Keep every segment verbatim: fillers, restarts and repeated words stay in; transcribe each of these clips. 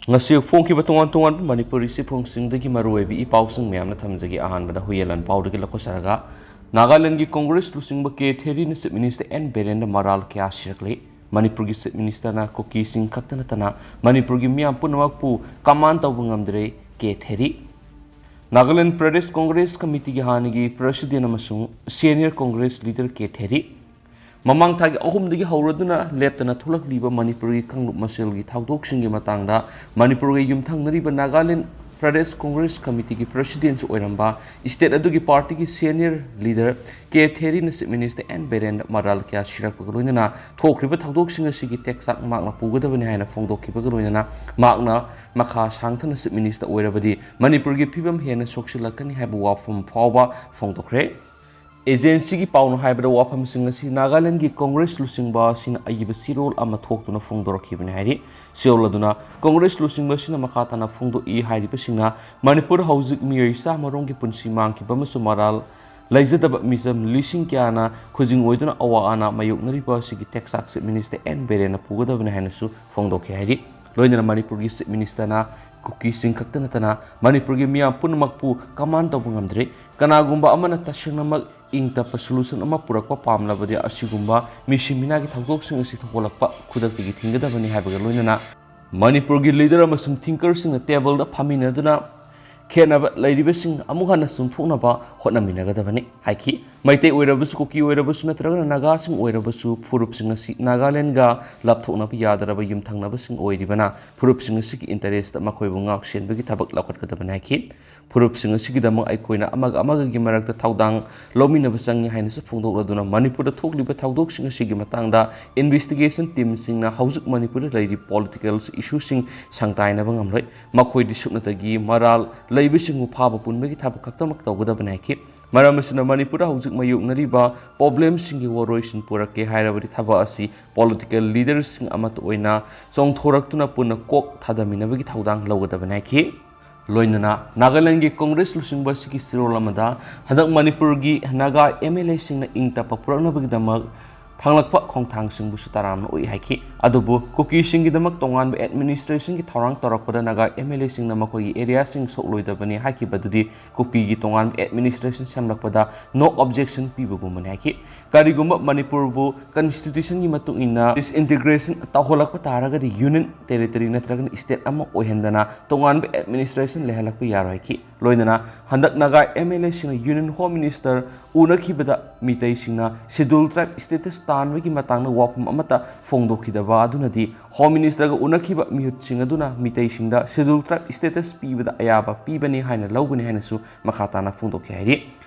ꯉꯁꯤ ꯐꯣꯡꯈꯤꯕ ꯇꯣꯉꯥꯟ ꯇꯣꯉꯥꯟꯕ ꯃꯅꯤꯄꯨꯔꯤ ꯆꯦꯐꯣꯡꯁꯤꯡꯗꯒꯤ ꯃꯔꯨꯑꯣꯏꯕ ꯏ ꯄꯥꯎꯁꯤꯡ ꯃꯌꯥꯝꯅ ꯊꯝꯖꯒꯦ꯫ ꯑꯍꯥꯟꯕꯗ ꯍꯨꯏꯌꯦꯟ ꯂꯥꯟꯄꯥꯎꯗꯒꯤ ꯂꯧꯈꯠꯆꯔꯒ, ꯅꯥꯒꯥꯂꯦꯟꯗꯒꯤ ꯀꯣꯡꯒ꯭ꯔꯦꯁ ꯂꯨꯆꯤꯡꯕ ꯀꯦ ꯊꯦꯔꯤꯅ ꯆꯤꯐ ꯃꯤꯅꯤꯁꯇꯔ ꯑꯦꯟ ꯕꯤꯔꯦꯟꯗ ꯃꯔꯥꯜ ꯀꯌꯥ ꯁꯤꯔꯛꯂꯤ꯫ ꯃꯅꯤꯄꯨꯔꯒꯤ ꯆꯤꯐ ꯃꯤꯅꯤꯁꯇꯔꯅ ꯀꯨꯀꯤꯁꯤꯡ ꯈꯛꯇ ꯅꯠꯇꯅ ꯃꯅꯤꯄꯨꯔꯒꯤ ꯃꯤꯌꯥꯝ ꯄꯨꯝꯅꯃꯛꯄꯨ ꯀꯃꯥꯟ ꯇꯧꯕ ꯉꯝꯗ꯭ꯔꯦ ꯀꯦ ꯊꯦꯔꯤ꯫ ꯅꯥꯒꯥꯂꯦꯟ ꯄ꯭ꯔꯗꯦꯁ ꯀꯣꯡꯒ꯭ꯔꯦꯁ ꯀꯃꯤꯇꯤꯒꯤ ꯍꯥꯟꯅꯒꯤ ꯄ꯭ꯔꯦꯁꯤꯗꯦꯟ ꯑꯃꯁꯨꯡ ꯁꯦꯅꯤꯌꯔ ꯀꯣꯡꯒ꯭ꯔꯦꯁ ꯂꯤꯗꯔ ꯀꯦ ꯊꯦꯔꯤ꯫ ꯃꯃꯥꯡ ꯊꯥꯒꯤ ꯑꯍꯨꯝꯗꯒꯤ ꯍꯧꯔꯗꯨꯅ ꯂꯦꯞꯇꯅ ꯊꯣꯛꯂꯛꯂꯤꯕ ꯃꯅꯤꯄꯨꯔꯒꯤ ꯀꯥꯡꯂꯨꯞ ꯃꯁꯦꯜꯒꯤ ꯊꯧꯗꯣꯛꯁꯤꯡꯒꯤ ꯃꯇꯥꯡꯗ ꯃꯅꯤꯄꯨꯔꯒ ꯌꯨꯝꯊꯪꯅꯔꯤꯕ ꯅꯥꯒꯥꯂꯦꯟ ꯄ꯭ꯔꯗꯦꯁ ꯀꯣꯡꯒ꯭ꯔꯦꯁ ꯀꯃꯤꯇꯤꯒꯤ ꯄ꯭ꯔꯦꯁꯤꯗꯦꯟꯁꯨ ꯑꯣꯏꯔꯝꯕ ꯁ꯭ꯇꯦꯠ ꯑꯗꯨꯒꯤ ꯄꯥꯔꯇꯤꯒꯤ ꯁꯦꯅꯤꯌꯔ ꯂꯤꯗꯔ ꯀꯦ ꯊꯦꯔꯤꯅ ꯆꯤꯐ ꯃꯤꯅꯤꯁꯇꯔ ꯑꯦꯟ ꯕꯤꯔꯦꯟꯗ ꯃꯔꯥꯜ ꯀꯌꯥ ꯁꯤꯔꯛꯄꯒ ꯂꯣꯏꯅꯅ ꯊꯣꯛꯈ꯭ꯔꯤꯕ ꯊꯧꯗꯣꯛꯁꯤꯡ ꯑꯁꯤꯒꯤ ꯇꯦꯛꯆꯥꯛ ꯃꯍꯥꯛꯅ ꯄꯨꯒꯗꯕꯅꯤ ꯍꯥꯏꯅ ꯐꯣꯡꯗꯣꯛꯈꯤꯕꯒ ꯂꯣꯏꯅꯅ ꯃꯍꯥꯛꯅ ꯃꯈꯥ ꯁꯥꯡꯊꯅ ꯆꯤꯐ ꯃꯤꯅꯤꯁꯇꯔ ꯑꯣꯏꯔꯕꯗꯤ ꯃꯅꯤꯄꯨꯔꯒꯤ ꯐꯤꯕꯝ ꯍꯦꯟꯅ ꯁꯣꯛꯆꯤꯜꯂꯛꯀꯅꯤ ꯍꯥꯏꯕ ꯋꯥꯐꯝ ꯐꯥꯎꯕ ꯐꯣꯡꯗꯣꯛꯈ꯭ꯔꯦ꯫ ꯑꯦꯖꯦꯟꯁꯤꯒꯤ ꯄꯥꯎꯅ ꯍꯥꯏꯕꯗ ꯋꯥꯐꯝꯁꯤꯡ ꯑꯁꯤ ꯅꯥꯒꯥꯂꯦꯟꯗꯒꯤ ꯀꯣꯡꯒ꯭ꯔꯦꯁ ꯂꯨꯆꯤꯡꯕ ꯑꯁꯤꯅ ꯑꯏꯕ ꯆꯦꯔꯣꯜ ꯑꯃ ꯊꯣꯛꯇꯨꯅ ꯐꯣꯡꯗꯣꯔꯛꯈꯤꯕꯅꯤ ꯍꯥꯏꯔꯤ꯫ ꯆꯦꯔꯣꯜ ꯑꯗꯨꯅ ꯀꯣꯡꯒ꯭ꯔꯦꯁ ꯂꯨꯆꯤꯡꯕ ꯑꯁꯤꯅ ꯃꯈꯥ ꯇꯥꯅ ꯐꯣꯡꯗꯣꯛꯏ ꯍꯥꯏꯔꯤꯕꯁꯤꯡꯅ ꯃꯅꯤꯄꯨꯔ ꯍꯧꯖꯤꯛ ꯃꯤꯑꯣꯏ ꯆꯥꯝꯃꯔꯣꯝꯒꯤ ꯄꯨꯟꯁꯤ ꯃꯥꯡꯈꯤꯕ ꯑꯃꯁꯨꯡ ꯃꯔꯥꯜ ꯂꯩꯖꯗꯕ ꯃꯤꯆꯝ ꯂꯤꯁꯤꯡ ꯀꯌꯥꯅ ꯈꯨꯖꯤꯡ ꯑꯣꯏꯗꯨꯅ ꯑꯋꯥ ꯑꯅꯥ ꯃꯥꯌꯣꯛꯅꯔꯤꯕ ꯑꯁꯤꯒꯤ ꯇꯦꯛꯆꯥꯛ ꯆꯤꯐ ꯃꯤꯅꯤꯁꯇꯔ ꯑꯦꯟ ꯕꯤꯔꯦꯟꯅ ꯄꯨꯒꯗꯕꯅꯤ ꯍꯥꯏꯅꯁꯨ ꯐꯣꯡꯗꯣꯛꯈꯤ ꯍꯥꯏꯔꯤ꯫ ꯂꯣꯏꯅꯅ ꯃꯅꯤꯄꯨꯔꯒꯤ ꯆꯤꯐ ꯃꯤꯅꯤꯁꯇꯔꯅ ꯀꯨꯀꯤꯁꯤꯡ ꯈꯛꯇ ꯅꯠꯇꯅ ꯃꯅꯤꯄꯨꯔꯒꯤ ꯃꯤꯌꯥꯝ ꯄꯨꯝꯅꯃꯛꯄꯨ ꯀꯃꯥꯟ ꯇꯧꯕ ꯉꯝꯗ꯭ꯔꯤ꯫ ꯀꯅꯥꯒꯨꯝꯕ ꯑꯃꯅ ꯇꯁꯦꯡꯅꯃꯛ ꯏꯪ ꯇꯞꯄ ꯁꯣꯂꯨꯁꯟ ꯑꯃ ꯄꯨꯔꯛꯄ ꯄꯥꯝꯂꯕꯗꯤ ꯑꯁꯤꯒꯨꯝꯕ ꯃꯤꯁꯤ ꯃꯤꯅꯥꯒꯤ ꯊꯧꯗꯣꯛꯁꯤꯡ ꯑꯁꯤ ꯊꯣꯛꯂꯛꯄ ꯈꯨꯗꯛꯇꯒꯤ ꯊꯤꯡꯒꯗꯕꯅꯤ ꯍꯥꯏꯕꯒ ꯂꯣꯏꯅꯅ ꯃꯅꯤꯄꯨꯔꯒꯤ ꯂꯤꯗꯔ ꯑꯃꯁꯨꯡ ꯊꯤꯡꯀꯔꯁꯤꯡꯅ ꯇꯦꯕꯜꯗ ꯐꯝꯃꯤꯟꯅꯗꯨꯅ ꯈꯦꯠꯅꯕ ꯂꯩꯔꯤꯕꯁꯤꯡ ꯑꯃꯨꯛ ꯍꯟꯅ ꯆꯨꯝꯊꯣꯛꯅꯕ ꯍꯣꯠꯅꯃꯤꯟꯅꯒꯗꯕꯅꯤ ꯍꯥꯏꯈꯤ꯫ ꯃꯩꯇꯩ ꯑꯣꯏꯔꯕꯁꯨ, ꯀꯨꯀꯤ ꯑꯣꯏꯔꯕꯁꯨ ꯅꯠꯇ꯭ꯔꯒꯅ ꯅꯥꯒꯥꯁꯤꯡ ꯑꯣꯏꯔꯕꯁꯨ ꯐꯨꯔꯨꯞꯁꯤꯡ ꯑꯁꯤ ꯅꯥꯒꯥꯂꯦꯟꯒ ꯂꯥꯞꯊꯣꯛꯅꯕ ꯌꯥꯗꯔꯕ ꯌꯨꯝꯊꯪꯅꯕꯁꯤꯡ ꯑꯣꯏꯔꯤꯕꯅ ꯐꯨꯔꯨꯞꯁꯤꯡ ꯑꯁꯤꯒꯤ ꯏꯟꯇꯔꯦꯁꯇ ꯃꯈꯣꯏꯕꯨ ꯉꯥꯛ ꯁꯦꯟꯕꯒꯤ ꯊꯕꯛ ꯂꯧꯈꯠꯀꯗꯕꯅꯤ ꯍꯥꯏꯈꯤ꯫ ꯐꯨꯔꯨꯞꯁꯤꯡ ꯑꯁꯤꯒꯤꯗꯃꯛ ꯑꯩꯈꯣꯏꯅ ꯑꯃꯒ ꯑꯃꯒꯒꯤ ꯃꯔꯛꯇ ꯊꯧꯗꯥꯡ ꯂꯧꯃꯤꯟꯅꯕ ꯆꯪꯏ ꯍꯥꯏꯅꯁꯨ ꯐꯣꯡꯗꯣꯛꯂꯗꯨꯅ ꯃꯅꯤꯄꯨꯔꯗ ꯊꯣꯛꯂꯤꯕ ꯊꯧꯗꯣꯛꯁꯤꯡ ꯑꯁꯤꯒꯤ ꯃꯇꯥꯡꯗ ꯏꯟꯚꯦꯁꯇꯤꯒꯦꯁꯟ ꯇꯤꯝꯁꯤꯡꯅ ꯍꯧꯖꯤꯛ ꯃꯅꯤꯄꯨꯔꯗ ꯂꯩꯔꯤꯕ ꯄꯣꯂꯤꯇꯤꯀꯦꯜ ꯏꯁꯨꯁꯤꯡ ꯁꯪꯇꯥꯏꯅꯕ ꯉꯝꯂꯣꯏ꯫ ꯃꯈꯣꯏꯗꯤ ꯁꯨꯞꯅꯇꯒꯤ ꯃꯔꯥꯜ ꯂꯩꯕꯁꯤꯡꯕꯨ ꯐꯥꯕ ꯄꯨꯟꯕꯒꯤ ꯊꯕꯛ ꯈꯛꯇꯃꯛ ꯇꯧꯒꯗꯕꯅꯤ ꯍꯥꯏꯈꯤ꯫ ꯃꯔꯝ ꯑꯁꯤꯅ ꯃꯅꯤꯄꯨꯔꯗ ꯍꯧꯖꯤꯛ ꯃꯥꯌꯣꯛꯅꯔꯤꯕ ꯄ꯭ꯔꯣꯕ꯭ꯂꯦꯝꯁꯤꯡꯒꯤ ꯋꯥꯔꯣꯏꯁꯤꯟ ꯄꯨꯔꯛꯀꯦ ꯍꯥꯏꯔꯕꯗꯤ ꯊꯕꯛ ꯑꯁꯤ ꯄꯣꯂꯤꯇꯤꯀꯦꯜ ꯂꯤꯗꯔꯁꯤꯡ ꯑꯃꯠꯇ ꯑꯣꯏꯅ ꯆꯣꯡꯊꯣꯔꯛꯇꯨꯅ ꯄꯨꯟꯅ ꯀꯣꯛ ꯊꯥꯗꯃꯤꯟꯅꯕꯒꯤ ꯊꯧꯗꯥꯡ ꯂꯧꯒꯗꯕꯅꯤ ꯍꯥꯏꯈꯤ꯫ ꯂꯣꯏꯅꯅ ꯅꯥꯒꯥꯂꯦꯟꯒꯤ ꯀꯣꯡꯒ꯭ꯔꯦꯁ ꯂꯨꯆꯤꯡꯕ ꯑꯁꯤꯒꯤ ꯆꯦꯔꯣꯜ ꯑꯃꯗ ꯍꯟꯗꯛ ꯃꯅꯤꯄꯨꯔꯒꯤ ꯅꯥꯒꯥ ꯑꯦꯝ ꯑꯦꯜ ꯑꯦꯁꯤꯡꯅ ꯏꯪ ꯇꯞꯄ ꯄꯨꯔꯛꯅꯕꯒꯤꯗꯃꯛ ꯐꯪꯂꯛꯄ ꯈꯣꯡꯊꯥꯡꯁꯤꯡꯕꯨꯁꯨ ꯇꯔꯥꯝꯅ ꯑꯣꯛꯏ ꯍꯥꯏꯈꯤ꯫ ꯑꯗꯨꯕꯨ ꯀꯨꯀꯤꯁꯤꯡꯒꯤꯗꯃꯛ ꯇꯣꯉꯥꯟꯕ administrationꯒꯤ ꯊꯧꯔꯥꯡ ꯇꯧꯔꯛꯄꯗ ꯅꯥꯒꯥ MLAꯁꯤꯡꯅ ꯃꯈꯣꯏꯒꯤ areaꯁꯤꯡ ꯁꯣꯛꯂꯣꯏꯗꯕꯅꯤ ꯍꯥꯏꯈꯤꯕ ꯑꯗꯨꯗꯤ ꯀꯨꯀꯤꯒꯤ ꯇꯣꯉꯥꯟꯕ administration ꯁꯦꯝꯂꯛꯄꯗ no objection ꯄꯤꯕꯒꯨꯝꯕꯅꯤ ꯍꯥꯏꯈꯤ꯫ ꯀꯔꯤꯒꯨꯝꯕ ꯃꯅꯤꯄꯨꯔꯕꯨ constitutionꯒꯤ ꯃꯇꯨꯡ ꯏꯟꯅ disintegration ꯇꯧꯍꯜꯂꯛꯄ ꯇꯥꯔꯒꯗꯤ union territory ꯅꯠꯇ꯭ꯔꯒꯅ state ꯑꯃ ꯑꯣꯏꯍꯟꯗꯅ ꯇꯣꯉꯥꯟꯕ administration ꯂꯩꯍꯜꯂꯛꯄ ꯌꯥꯔꯣꯏ ꯍꯥꯏꯈꯤ꯫ ꯂꯣꯏꯅꯅ ꯍꯟꯗꯛ Naga MLAꯁꯤꯡꯅ Union Home Minister ꯎꯅꯈꯤꯕꯗ ꯃꯤꯇꯩꯁꯤꯡꯅ Scheduled Tribe status ꯇꯥꯟꯕꯒꯤ ꯃꯇꯥꯡꯗ ꯋꯥꯐꯝ ꯑꯃꯠꯇ ꯐꯣꯡꯗꯣꯛꯈꯤꯗꯕ ꯑꯗꯨꯅꯗꯤ Home Ministerꯒ ꯎꯅꯈꯤꯕ ꯃꯤꯍꯨꯠꯁꯤꯡ ꯑꯗꯨꯅ ꯃꯤꯇꯩꯁꯤꯡꯗ Scheduled Tribe status ꯄꯤꯕꯗ ꯑꯌꯥꯕ ꯄꯤꯕꯅꯤ ꯍꯥꯏꯅ ꯂꯧꯒꯅꯤ ꯍꯥꯏꯅꯁꯨ ꯃꯈꯥ ꯇꯥꯅ ꯐꯣꯡꯗꯣꯛꯈꯤ ꯍꯥꯏꯔꯤ꯫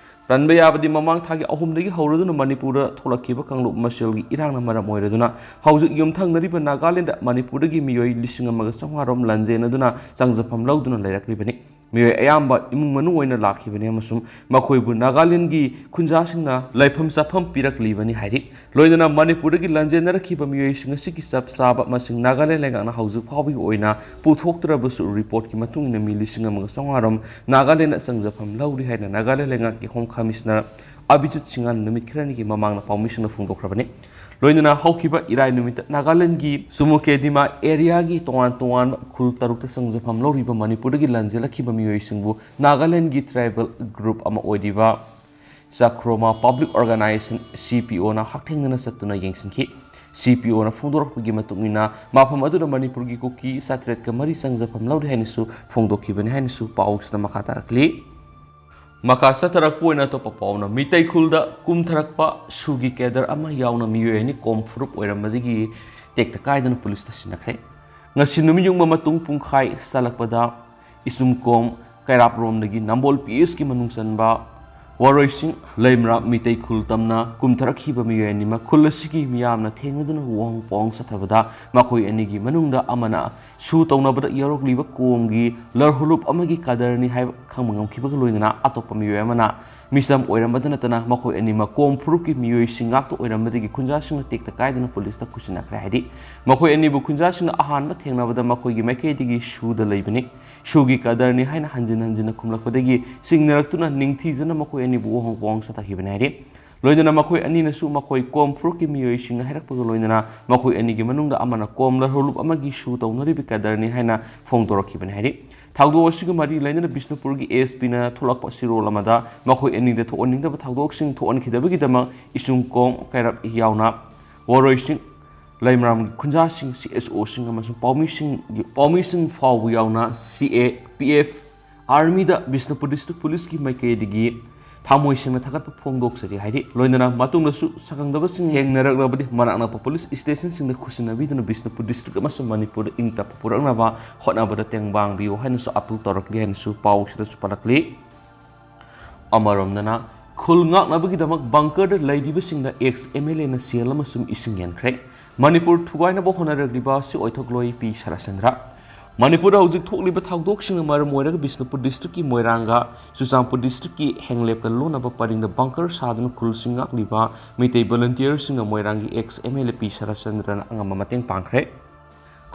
ꯄꯟꯕ ꯌꯥꯕꯗꯤ ꯃꯃꯥꯡ ꯊꯥꯒꯤ ꯑꯍꯨꯝꯗꯒꯤ ꯍꯧꯔꯗꯨꯅ ꯃꯅꯤꯄꯨꯔꯗ ꯊꯣꯛꯂꯛꯈꯤꯕ ꯀꯥꯡꯂꯨꯞ ꯃꯁꯦꯜꯒꯤ ꯏꯔꯥꯡꯅ ꯃꯔꯝ ꯑꯣꯏꯔꯗꯨꯅ ꯍꯧꯖꯤꯛ ꯌꯨꯝꯊꯪꯅꯔꯤꯕ ꯅꯥꯒꯥꯂꯦꯟꯗ ꯃꯅꯤꯄꯨꯔꯗꯒꯤ ꯃꯤꯑꯣꯏ ꯂꯤꯁꯤꯡ ꯑꯃꯒ ꯆꯥꯝꯃꯉꯥ ꯔꯣꯝ ꯂꯥꯟꯖꯦꯟꯅꯗꯨꯅ ꯆꯪꯖꯐꯝ ꯂꯧꯗꯨꯅ ꯂꯩꯔꯛꯂꯤꯕꯅꯤ꯫ ꯃꯤꯑꯣꯏ ꯑꯌꯥꯝꯕ ꯏꯃꯨꯡ ꯃꯅꯨꯡ ꯑꯣꯏꯅ ꯂꯥꯛꯈꯤꯕꯅꯤ ꯑꯃꯁꯨꯡ ꯃꯈꯣꯏꯕꯨ ꯅꯥꯒꯥꯂꯦꯟꯒꯤ ꯈꯨꯟꯖꯥꯁꯤꯡꯅ ꯂꯩꯐꯝ ꯆꯥꯐꯝ ꯄꯤꯔꯛꯂꯤꯕꯅꯤ ꯍꯥꯏꯔꯤ꯫ ꯂꯣꯏꯅꯅ ꯃꯅꯤꯄꯨꯔꯗꯒꯤ ꯂꯥꯟꯖꯦꯟꯅꯔꯛꯈꯤꯕ ꯃꯤꯑꯣꯏꯁꯤꯡ ꯑꯁꯤꯒꯤ ꯆꯞ ꯆꯥꯕ ꯃꯁꯤꯡ ꯅꯥꯒꯥꯂꯦꯟ ꯂꯩꯉꯥꯛꯅ ꯍꯧꯖꯤꯛ ꯐꯥꯎꯕꯒꯤ ꯑꯣꯏꯅ ꯄꯨꯊꯣꯛꯇ꯭ꯔꯕꯁꯨ reportꯀꯤ ꯃꯇꯨꯡ ꯏꯟꯅ ꯃꯤ ꯂꯤꯁꯤꯡ ꯑꯃꯒ ꯆꯥꯝꯃꯉꯥ ꯔꯣꯝ ꯅꯥꯒꯥꯂꯦꯟꯗ ꯆꯪꯖꯐꯝ ꯂꯧꯔꯤ ꯍꯥꯏꯅ ꯅꯥꯒꯥꯂꯦꯟ ꯂꯩꯉꯥꯛꯀꯤ Home Commissioner ꯑꯕꯤꯖꯤꯠ ꯁꯤꯡꯍꯅ ꯅꯨꯃꯤꯠ ꯈꯔꯅꯤꯒꯤ ꯃꯃꯥꯡꯗ ꯄꯥꯎꯃꯤꯁꯤꯡꯗ ꯐꯣꯡꯗꯣꯛꯈ꯭ꯔꯕꯅꯤ꯫ ꯂꯣꯏꯅꯅ ꯍꯧꯈꯤꯕ ꯏꯔꯥꯏ ꯅꯨꯃꯤꯠꯇ ꯅꯥꯒꯥꯂꯦꯟꯒꯤ ꯆꯨꯃꯨꯀꯦꯗꯤꯃꯥ areaꯒꯤ ꯇꯣꯉꯥꯟ ꯇꯣꯉꯥꯟꯕ ꯈꯨꯜ ꯇꯔꯨꯛꯇ ꯆꯪꯖꯐꯝ ꯂꯧꯔꯤꯕ ꯃꯅꯤꯄꯨꯔꯗꯒꯤ ꯂꯥꯟꯖꯦꯜꯂꯛꯈꯤꯕ ꯃꯤꯑꯣꯏꯁꯤꯡꯕꯨ ꯅꯥꯒꯥꯂꯦꯟꯒꯤ tribal group ꯑꯃ ꯑꯣꯏꯔꯤꯕ ꯆꯥꯈ꯭ꯔꯣꯃꯥ Public Organisation, CPOꯅ ꯍꯛꯊꯦꯡꯅꯅ ꯆꯠꯇꯨꯅ ꯌꯦꯡꯁꯤꯟꯈꯤ꯫ CPOꯅ ꯐꯣꯡꯗꯣꯔꯛꯄꯒꯤ ꯃꯇꯨꯡ ꯏꯟꯅ ꯃꯐꯝ ꯑꯗꯨꯗ ꯃꯅꯤꯄꯨꯔꯒꯤ ꯀꯨꯀꯤ ꯆꯥꯇ꯭ꯔꯦꯠꯀ ꯃꯔꯤ ꯆꯪꯖꯐꯝ ꯂꯧꯔꯤ ꯍꯥꯏꯅꯁꯨ ꯐꯣꯡꯗꯣꯛꯈꯤꯕꯅꯤ ꯍꯥꯏꯅꯁꯨ ꯄꯥꯎꯁꯤꯗ ꯃꯈꯥ ꯇꯥꯔꯛꯂꯤ꯫ ꯃꯈꯥ ꯆꯠꯊꯔꯛꯄ ꯑꯣꯏꯅ ꯑꯇꯣꯞꯄ ꯄꯥꯎꯅ ꯃꯤꯇꯩ ꯈꯨꯜꯗ ꯀꯨꯝꯊꯔꯛꯄ ꯁꯨꯒꯤ cadre ꯑꯃ ꯌꯥꯎꯅ ꯃꯤꯑꯣꯏ ꯑꯅꯤ ꯀꯣꯝ ꯐꯨꯔꯨꯞ ꯑꯣꯏꯔꯝꯕꯗꯒꯤ ꯇꯦꯛꯇ ꯀꯥꯏꯗꯅ ꯄꯨꯂꯤꯁꯇ ꯁꯤꯟꯅꯈ꯭ꯔꯦ꯫ ꯉꯁꯤ ꯅꯨꯃꯤꯠ ꯌꯨꯡꯕ ꯃꯇꯨꯡ ꯄꯨꯡꯈꯥꯏ ꯆꯥꯜꯂꯛꯄꯗ ꯏꯆꯨꯝꯀꯣꯝ ꯀꯩꯔꯥꯞꯔꯣꯝꯗꯒꯤ ꯅꯝꯕꯣꯜ PSꯀꯤ ꯃꯅꯨꯡ ꯆꯟꯕ ꯋꯥꯔꯣꯏꯁꯤꯡ ꯂꯩꯃꯔꯥꯝ ꯃꯤꯇꯩ ꯈꯨꯜ ꯇꯝꯅ ꯀꯨꯝꯊꯔꯛꯈꯤꯕ ꯃꯤꯑꯣꯏ ꯑꯅꯤꯃꯛ ꯈꯨꯜ ꯑꯁꯤꯒꯤ ꯃꯤꯌꯥꯝꯅ ꯊꯦꯡꯅꯗꯨꯅ ꯋꯥꯍꯣꯡ ꯄꯥꯎꯍꯣꯡ ꯆꯠꯊꯕꯗ ꯃꯈꯣꯏ ꯑꯅꯤꯒꯤ ꯃꯅꯨꯡꯗ ꯑꯃꯅ ꯁꯨ ꯇꯧꯅꯕꯗ ꯌꯥꯎꯔꯛꯂꯤꯕ ꯀꯣꯝꯒꯤ ꯂꯔꯍꯨꯂꯨꯞ ꯑꯃꯒꯤ cadreꯅꯤ ꯍꯥꯏꯕ ꯈꯪꯕ ꯉꯝꯈꯤꯕꯒ ꯂꯣꯏꯅꯅ ꯑꯇꯣꯞꯄ ꯃꯤꯑꯣꯏ ꯑꯃꯅ ꯃꯤꯆꯝ ꯑꯣꯏꯔꯝꯕꯗ ꯅꯠꯇꯅ ꯃꯈꯣꯏ ꯑꯅꯤꯃꯛ ꯀꯣꯝ ꯐꯨꯔꯨꯞꯀꯤ ꯃꯤꯑꯣꯏꯁꯤꯡ ꯉꯥꯛꯇ ꯑꯣꯏꯔꯝꯕꯗꯒꯤ ꯈꯨꯟꯖꯥꯁꯤꯡꯅ ꯇꯦꯛꯇ ꯀꯥꯏꯗꯅ ꯄꯨꯂꯤꯁꯇ ꯈꯨꯠꯁꯤꯟꯅꯈ꯭ꯔꯦ ꯍꯥꯏꯗꯤ ꯃꯈꯣꯏ ꯑꯅꯤꯕꯨ ꯈꯨꯟꯖꯥꯁꯤꯡꯅ ꯑꯍꯥꯟꯕ ꯊꯦꯡꯅꯕꯗ ꯃꯈꯣꯏꯒꯤ ꯃꯥꯏꯀꯩꯗꯒꯤ ꯁꯨꯗ ꯂꯩꯕꯅꯤ, ꯁꯨꯒꯤ cadreꯅꯤ ꯍꯥꯏꯅ ꯍꯟꯖꯤꯟ ꯍꯟꯖꯤꯟꯅ ꯈꯨꯝꯂꯛꯄꯗꯒꯤ ꯆꯤꯡꯅꯔꯛꯇꯨꯅ ꯅꯤꯡꯊꯤꯖꯅ ꯃꯈꯣꯏ ꯑꯅꯤꯕꯨ ꯋꯥꯍꯣꯡ ꯄꯥꯎꯍꯣꯡ ꯆꯠꯊꯈꯤꯕꯅꯤ ꯍꯥꯏꯔꯤ꯫ ꯂꯣꯏꯅꯅ ꯃꯈꯣꯏ ꯑꯅꯤꯅꯁꯨ ꯃꯈꯣꯏ ꯀꯣꯝ ꯐꯨꯔꯨꯞꯀꯤ ꯃꯤꯑꯣꯏꯁꯤꯡꯅ ꯍꯥꯏꯔꯛꯄꯒ ꯂꯣꯏꯅꯅ ꯃꯈꯣꯏ ꯑꯅꯤꯒꯤ ꯃꯅꯨꯡꯗ ꯑꯃꯅ ꯀꯣꯝ ꯂꯔꯍꯧꯂꯨꯞ ꯑꯃꯒꯤ ꯁꯨ ꯇꯧꯅꯔꯤꯕ ꯀꯗꯔꯅꯤ ꯍꯥꯏꯅ ꯐꯣꯡꯗꯣꯔꯛꯈꯤꯕꯅꯤ ꯍꯥꯏꯔꯤ꯫ ꯊꯧꯗꯣꯛ ꯑꯁꯤꯒ ꯃꯔꯤ ꯂꯩꯅꯅ ꯕꯤꯁꯅꯨꯄꯨꯔꯒꯤ ꯑꯦꯁ ꯄꯤꯅ ꯊꯣꯛꯂꯛꯄ ꯆꯦꯔꯣꯜ ꯑꯃꯗ ꯃꯈꯣꯏ ꯑꯅꯤꯗ ꯊꯣꯛꯍꯟꯅꯤꯡꯗꯕ ꯊꯧꯗꯣꯛꯁꯤꯡ ꯊꯣꯛꯍꯟꯈꯤꯗꯕꯒꯤꯗꯃꯛ ꯏꯁꯨꯡ ꯀꯣꯝ ꯀꯩꯔꯞ ꯌꯥꯎꯅ ꯋꯥꯔꯣꯏꯁꯤꯡ, ꯂꯩꯃꯔꯥꯝꯒꯤ ꯈꯨꯟꯖꯥꯁꯤꯡ, ꯁꯤ ꯑꯦꯁ ꯑꯣꯁꯤꯡ ꯑꯃꯁꯨꯡ ꯄꯥꯎꯃꯤꯁꯤꯡꯒꯤ, ꯄꯥꯎꯃꯤꯁꯤꯡ ꯐꯥꯎꯕ ꯌꯥꯎꯅ ꯁꯤ ꯑꯦ ꯄꯤ ꯑꯦꯐ, ꯑꯥꯔꯃꯤꯗ ꯕꯤꯁꯅꯨꯄꯨꯔ ꯗꯤꯁꯇ꯭ꯔꯤꯛ ꯄꯨꯂꯤꯁꯀꯤ ꯃꯥꯏꯀꯩꯗꯒꯤ ꯊꯃꯣꯏ ꯁꯦꯡꯅ ꯊꯥꯒꯠꯄ ꯐꯣꯡꯗꯣꯛꯆꯔꯤ ꯍꯥꯏꯔꯤ꯫ ꯂꯣꯏꯅꯅ ꯃꯇꯨꯡꯗꯁꯨ ꯁꯛꯈꯪꯗꯕꯁꯤꯡ ꯊꯦꯡꯅꯔꯛꯂꯕꯗꯤ ꯃꯅꯥꯛ ꯅꯛꯄ ꯄꯨꯂꯤꯁ ꯁ꯭ꯇꯦꯁꯟꯁꯤꯡꯗ ꯈꯨꯠꯁꯤꯟꯅꯕꯤꯗꯨꯅ ꯕꯤꯁꯅꯨꯄꯨꯔ ꯗꯤꯁꯇ꯭ꯔꯤꯛ ꯑꯃꯁꯨꯡ ꯃꯅꯤꯄꯨꯔꯗ ꯏꯪ ꯇꯞꯄ ꯄꯨꯔꯛꯅꯕ ꯍꯣꯠꯅꯕꯗ ꯇꯦꯡꯕꯥꯡꯕꯤꯌꯨ ꯍꯥꯏꯅꯁꯨ ꯑꯄꯤꯜ ꯇꯧꯔꯛꯂꯤ ꯍꯥꯏꯅꯁꯨ ꯄꯥꯎꯁꯤꯗꯁꯨ ꯄꯜꯂꯛꯂꯤ꯫ ꯑꯃꯔꯣꯝꯗꯅ ꯈꯨꯜ ꯉꯥꯛꯅꯕꯒꯤꯗꯃꯛ ꯕꯪꯀꯔꯗ ꯂꯩꯔꯤꯕꯁꯤꯡꯗ ꯑꯦꯛꯁ ꯑꯦꯝ ꯑꯦꯜ ꯑꯦꯅ ꯁꯦꯜ ꯑꯃꯁꯨꯡ ꯏꯁꯤꯡ ꯌꯦꯟꯈ꯭ꯔꯦ꯫ ꯃꯅꯤꯄꯨꯔ ꯊꯨꯒꯥꯏꯅꯕ ꯍꯣꯠꯅꯔꯛꯂꯤꯕ ꯑꯁꯤ ꯑꯣꯏꯊꯣꯛꯂꯣꯏ ꯄꯤ ꯁꯔꯆꯟꯗ꯭ꯔ꯫ ꯃꯅꯤꯄꯨꯔꯗ ꯍꯧꯖꯤꯛ ꯊꯣꯛꯂꯤꯕ ꯊꯧꯗꯣꯛꯁꯤꯡꯅ ꯃꯔꯝ ꯑꯣꯏꯔꯒ ꯕꯤꯁꯅꯨꯄꯨꯔ ꯗꯤꯁꯇ꯭ꯔꯤꯛꯀꯤ ꯃꯣꯏꯔꯥꯡꯒ ꯆꯨꯔꯆꯥꯟꯄꯨꯔ ꯗꯤꯁꯇ꯭ꯔꯤꯛꯀꯤ ꯍꯦꯡꯂꯦꯞꯀ ꯂꯣꯟꯅꯕ ꯄꯔꯤꯡꯗ ꯕꯪꯀꯔ ꯁꯥꯗꯨꯅ ꯈꯨꯜꯁꯤꯡ ꯉꯥꯛꯂꯤꯕ ꯃꯤꯇꯩ ꯚꯣꯂꯨꯟꯇꯤꯌꯔꯁꯤꯡꯅ ꯃꯣꯏꯔꯥꯡꯒꯤ ꯑꯦꯛꯁ ꯑꯦꯝ ꯑꯦꯜ ꯑꯦ ꯄꯤ ꯁꯔꯆꯟꯗ꯭ꯔꯅ ꯑꯉꯝꯕ ꯃꯇꯦꯡ ꯄꯥꯡꯈ꯭ꯔꯦ꯫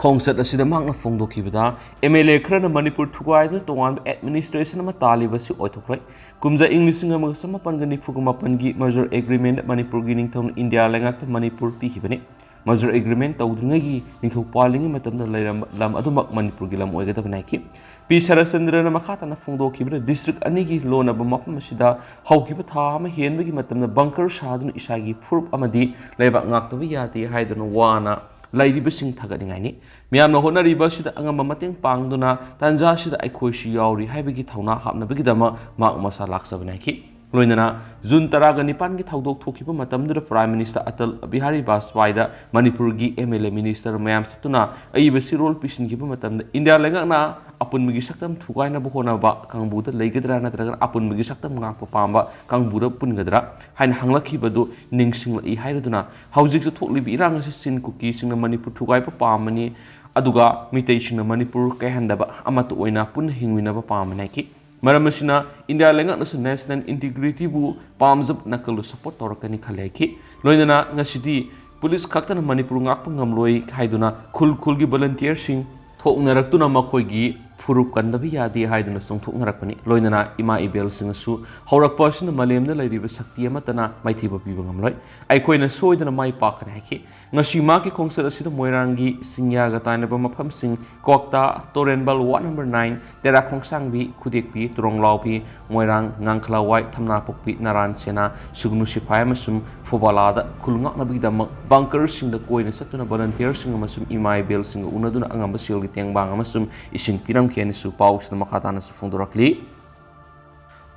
ꯈꯣꯡꯆꯠ ꯑꯁꯤꯗ ꯃꯍꯥꯛꯅ ꯐꯣꯡꯗꯣꯛꯈꯤꯕꯗ, ꯑꯦꯝ ꯑꯦꯜ ꯑꯦ ꯈꯔꯅ ꯃꯅꯤꯄꯨꯔ ꯊꯨꯒꯥꯏꯗꯨꯅ ꯇꯣꯉꯥꯟꯕ ꯑꯦꯗꯃꯤꯅꯤꯁꯇ꯭ꯔꯦꯁꯟ ꯑꯃ ꯇꯥꯜꯂꯤꯕ ꯑꯁꯤ ꯑꯣꯏꯊꯣꯛꯂꯣꯏ꯫ ꯀꯨꯝꯖꯥ ꯏꯪ ꯂꯤꯁꯤꯡ ꯑꯃꯒ ꯆꯃꯥꯄꯟꯒ ꯅꯤꯐꯨꯒ ꯃꯥꯄꯟꯒꯤ ꯃꯔꯖꯔ ꯑꯦꯒ꯭ꯔꯤꯃꯦꯟꯗ ꯃꯅꯤꯄꯨꯔꯒꯤ ꯅꯤꯡꯊꯧꯅ ꯏꯟꯗꯤꯌꯥ ꯂꯩꯉꯥꯛꯇ ꯃꯅꯤꯄꯨꯔ ꯄꯤꯈꯤꯕꯅꯤ꯫ ꯃꯔꯖꯔ ꯑꯦꯒ꯭ꯔꯤꯃꯦꯟ ꯇꯧꯗ꯭ꯔꯤꯉꯩꯒꯤ ꯅꯤꯡꯊꯧ ꯄꯥꯜꯂꯤꯉꯩ ꯃꯇꯝꯗ ꯂꯩꯔꯝꯕ ꯂꯝ ꯑꯗꯨꯃꯛ ꯃꯅꯤꯄꯨꯔꯒꯤ ꯂꯝ ꯑꯣꯏꯒꯗꯕꯅꯤ ꯍꯥꯏꯈꯤ꯫ ꯄꯤ ꯁꯔꯆꯟꯗ꯭ꯔꯅ ꯃꯈꯥ ꯇꯥꯅ ꯐꯣꯡꯗꯣꯛꯈꯤꯕꯗ, ꯗꯤꯁꯇ꯭ꯔꯤꯛ ꯑꯅꯤꯒꯤ ꯂꯣꯟꯅꯕ ꯃꯐꯝ ꯑꯁꯤꯗ ꯍꯧꯈꯤꯕ ꯊꯥ ꯑꯃ ꯍꯦꯟꯕꯒꯤ ꯃꯇꯝꯗ ꯕꯪꯀꯔ ꯁꯥꯗꯨꯅ ꯏꯁꯥꯒꯤ ꯐꯨꯔꯨꯞ ꯑꯃꯗꯤ ꯂꯩꯕꯥꯛ ꯉꯥꯛꯇꯕ ꯌꯥꯗꯦ ꯍꯥꯏꯗꯨꯅ ꯋꯥꯅ ꯂꯩꯔꯤꯕꯁꯤꯡ ꯊꯥꯒꯠꯅꯤꯡꯉꯥꯏꯅꯤ꯫ ꯃꯤꯌꯥꯝꯅ ꯍꯣꯠꯅꯔꯤꯕ ꯑꯁꯤꯗ ꯑꯉꯝꯕ ꯃꯇꯦꯡ ꯄꯥꯡꯗꯨꯅ ꯇꯥꯟꯖꯥ ꯑꯁꯤꯗ ꯑꯩꯈꯣꯏꯁꯨ ꯌꯥꯎꯔꯤ ꯍꯥꯏꯕꯒꯤ ꯊꯧꯅꯥ ꯍꯥꯞꯅꯕꯒꯤꯗꯃꯛ ꯃꯍꯥꯛ ꯃꯁꯥ ꯂꯥꯛꯆꯕꯅꯤ ꯍꯥꯏꯈꯤ꯫ ꯂꯣꯏꯅꯅ ꯖꯨꯟ ꯇꯔꯥꯒ ꯅꯤꯄꯥꯟꯒꯤ ꯊꯧꯗꯣꯛ ꯊꯣꯛꯈꯤꯕ ꯃꯇꯝꯗꯨꯗ ꯄ꯭ꯔꯥꯏꯝ ꯃꯤꯅꯤꯁꯇꯔ ꯑꯇꯜ ꯕꯤꯍꯥꯔꯤ ꯕꯥꯖꯄꯥꯏꯗ ꯃꯅꯤꯄꯨꯔꯒꯤ ꯑꯦꯝ ꯑꯦꯜ ꯑꯦ ꯃꯤꯅꯤꯁꯇꯔ ꯃꯌꯥꯝ ꯆꯠꯇꯨꯅ ꯑꯏꯕ ꯆꯦꯔꯣꯜ ꯄꯤꯁꯤꯟꯈꯤꯕ ꯃꯇꯝꯗ ꯏꯟꯗꯤꯌꯥ ꯂꯩꯉꯥꯛꯅ ꯑꯄꯨꯟꯕꯒꯤ ꯁꯛꯇꯝ ꯊꯨꯒꯥꯏꯅꯕ ꯍꯣꯠꯅꯕ ꯀꯥꯡꯕꯨꯗ ꯂꯩꯒꯗ꯭ꯔꯥ ꯅꯠꯇ꯭ꯔꯒꯅ ꯑꯄꯨꯟꯕꯒꯤ ꯁꯛꯇꯝ ꯉꯥꯛꯄ ꯄꯥꯝꯕ ꯀꯥꯡꯕꯨꯗ ꯄꯨꯟꯒꯗ꯭ꯔꯥ ꯍꯥꯏꯅ ꯍꯪꯂꯛꯈꯤꯕꯗꯨ ꯅꯤꯡꯁꯤꯡꯂꯛꯏ ꯍꯥꯏꯔꯗꯨꯅ, ꯍꯧꯖꯤꯛꯁꯨ ꯊꯣꯛꯂꯤꯕ ꯏꯔꯥꯡ ꯑꯁꯤ ꯆꯤꯟ ꯀꯨꯀꯤꯁꯤꯡꯅ ꯃꯅꯤꯄꯨꯔ ꯊꯨꯒꯥꯏꯕ ꯄꯥꯝꯕꯅꯤ, ꯑꯗꯨꯒ ꯃꯤꯇꯩꯁꯤꯡꯅ ꯃꯅꯤꯄꯨꯔ ꯀꯥꯏꯍꯟꯗꯕ, ꯑꯃꯠꯇ ꯑꯣꯏꯅ ꯄꯨꯟꯅ ꯍꯤꯡꯃꯤꯟꯅꯕ ꯄꯥꯝꯕꯅꯤ ꯍꯥꯏꯈꯤ꯫ ꯃꯔꯝ ꯑꯁꯤꯅ ꯏꯟꯗꯤꯌꯥ ꯂꯩꯉꯥꯛꯅꯁꯨ ꯅꯦꯁꯅꯦꯜ ꯏꯟꯇꯤꯒ꯭ꯔꯤꯇꯤꯕꯨ ꯄꯥꯝꯖꯕ ꯅꯥꯀꯜꯗ ꯁꯄꯣꯔꯠ ꯇꯧꯔꯛꯀꯅꯤ ꯈꯜꯂꯤ ꯍꯥꯏꯈꯤ꯫ ꯂꯣꯏꯅꯅ ꯉꯁꯤꯗꯤ ꯄꯨꯂꯤꯁ ꯈꯛꯇꯅ ꯃꯅꯤꯄꯨꯔ ꯉꯥꯛꯄ ꯉꯝꯂꯣꯏ ꯍꯥꯏꯗꯨꯅ ꯈꯨꯜ ꯈꯨꯜꯒꯤ ꯚꯣꯂꯨꯟꯇꯤꯌꯔꯁꯤꯡ ꯊꯣꯛꯅꯔꯛꯇꯨꯅ ꯃꯈꯣꯏꯒꯤ ꯐꯨꯔꯨꯞ ꯀꯟꯗꯕ ꯌꯥꯗꯦ ꯍꯥꯏꯗꯨꯅ ꯆꯣꯡꯊꯣꯛꯅꯔꯛꯄꯅꯤ꯫ ꯂꯣꯏꯅꯅ ꯏꯃꯥ ꯏꯕꯦꯜꯁꯤꯡꯅꯁꯨ ꯍꯧꯔꯛꯄ ꯑꯁꯤꯅ ꯃꯥꯂꯦꯝꯗ ꯂꯩꯔꯤꯕ ꯁꯛꯇꯤ ꯑꯃꯠꯇꯅ ꯃꯥꯏꯊꯤꯕ ꯄꯤꯕ ꯉꯝꯂꯣꯏ꯫ ꯑꯩꯈꯣꯏꯅ ꯁꯣꯏꯗꯅ ꯃꯥꯏ ꯄꯥꯛꯀꯅꯤ ꯍꯥꯏꯈꯤ꯫ ꯉꯁꯤ ꯃꯍꯥꯛꯀꯤ ꯈꯣꯡꯆꯠ ꯑꯁꯤꯗ ꯃꯣꯏꯔꯥꯡꯒꯤ ꯁꯤꯡꯌꯥꯒ ꯇꯥꯏꯅꯕ ꯃꯐꯝꯁꯤꯡ ꯀ꯭ꯋꯥꯛꯇꯥ, ꯇꯣꯔꯦꯟꯕꯜ ꯋꯥꯔꯗ ꯅꯝꯕꯔ ꯅꯥꯏꯟ, ꯇꯦꯔꯥ ꯈꯣꯡꯁꯥꯡꯕꯤ, ꯈꯨꯗꯦꯛꯄꯤ, ꯇꯨꯔꯣꯡꯂꯥꯎꯕꯤ, ꯃꯣꯏꯔꯥꯡ, ꯉꯥꯡꯈꯂꯥꯋꯥꯏ, ꯊꯝꯅꯥꯄꯣꯛꯄꯤ, ꯅꯔꯥꯟ ꯁꯦꯅꯥ, ꯁꯨꯒꯅꯨ ꯁꯤꯐꯥꯏ ꯑꯃꯁꯨꯡ ꯐꯣꯕꯥꯂꯥꯗ ꯈꯨꯜ ꯉꯥꯛꯅꯕꯒꯤꯗꯃꯛ ꯕꯪꯀꯔꯁꯤꯡꯗ ꯀꯣꯏꯅ ꯆꯠꯇꯨꯅ ꯚꯣꯂꯟꯇꯤꯌꯔꯁꯤꯡ ꯑꯃꯁꯨꯡ ꯏꯃꯥ ꯏꯕꯦꯜꯁꯤꯡꯒ ꯎꯅꯗꯨꯅ ꯑꯉꯝꯕ ꯁꯦꯜꯒꯤ ꯇꯦꯡꯕꯥꯡ ꯑꯃꯁꯨꯡ ꯏꯁꯤꯡ ꯄꯤꯔꯝꯈꯤ ꯍꯥꯏꯅꯁꯨ ꯄꯥꯎꯁꯤꯗ ꯃꯈꯥ ꯇꯥꯅꯁꯨ ꯐꯣꯡꯗꯣꯔꯛꯂꯤ꯫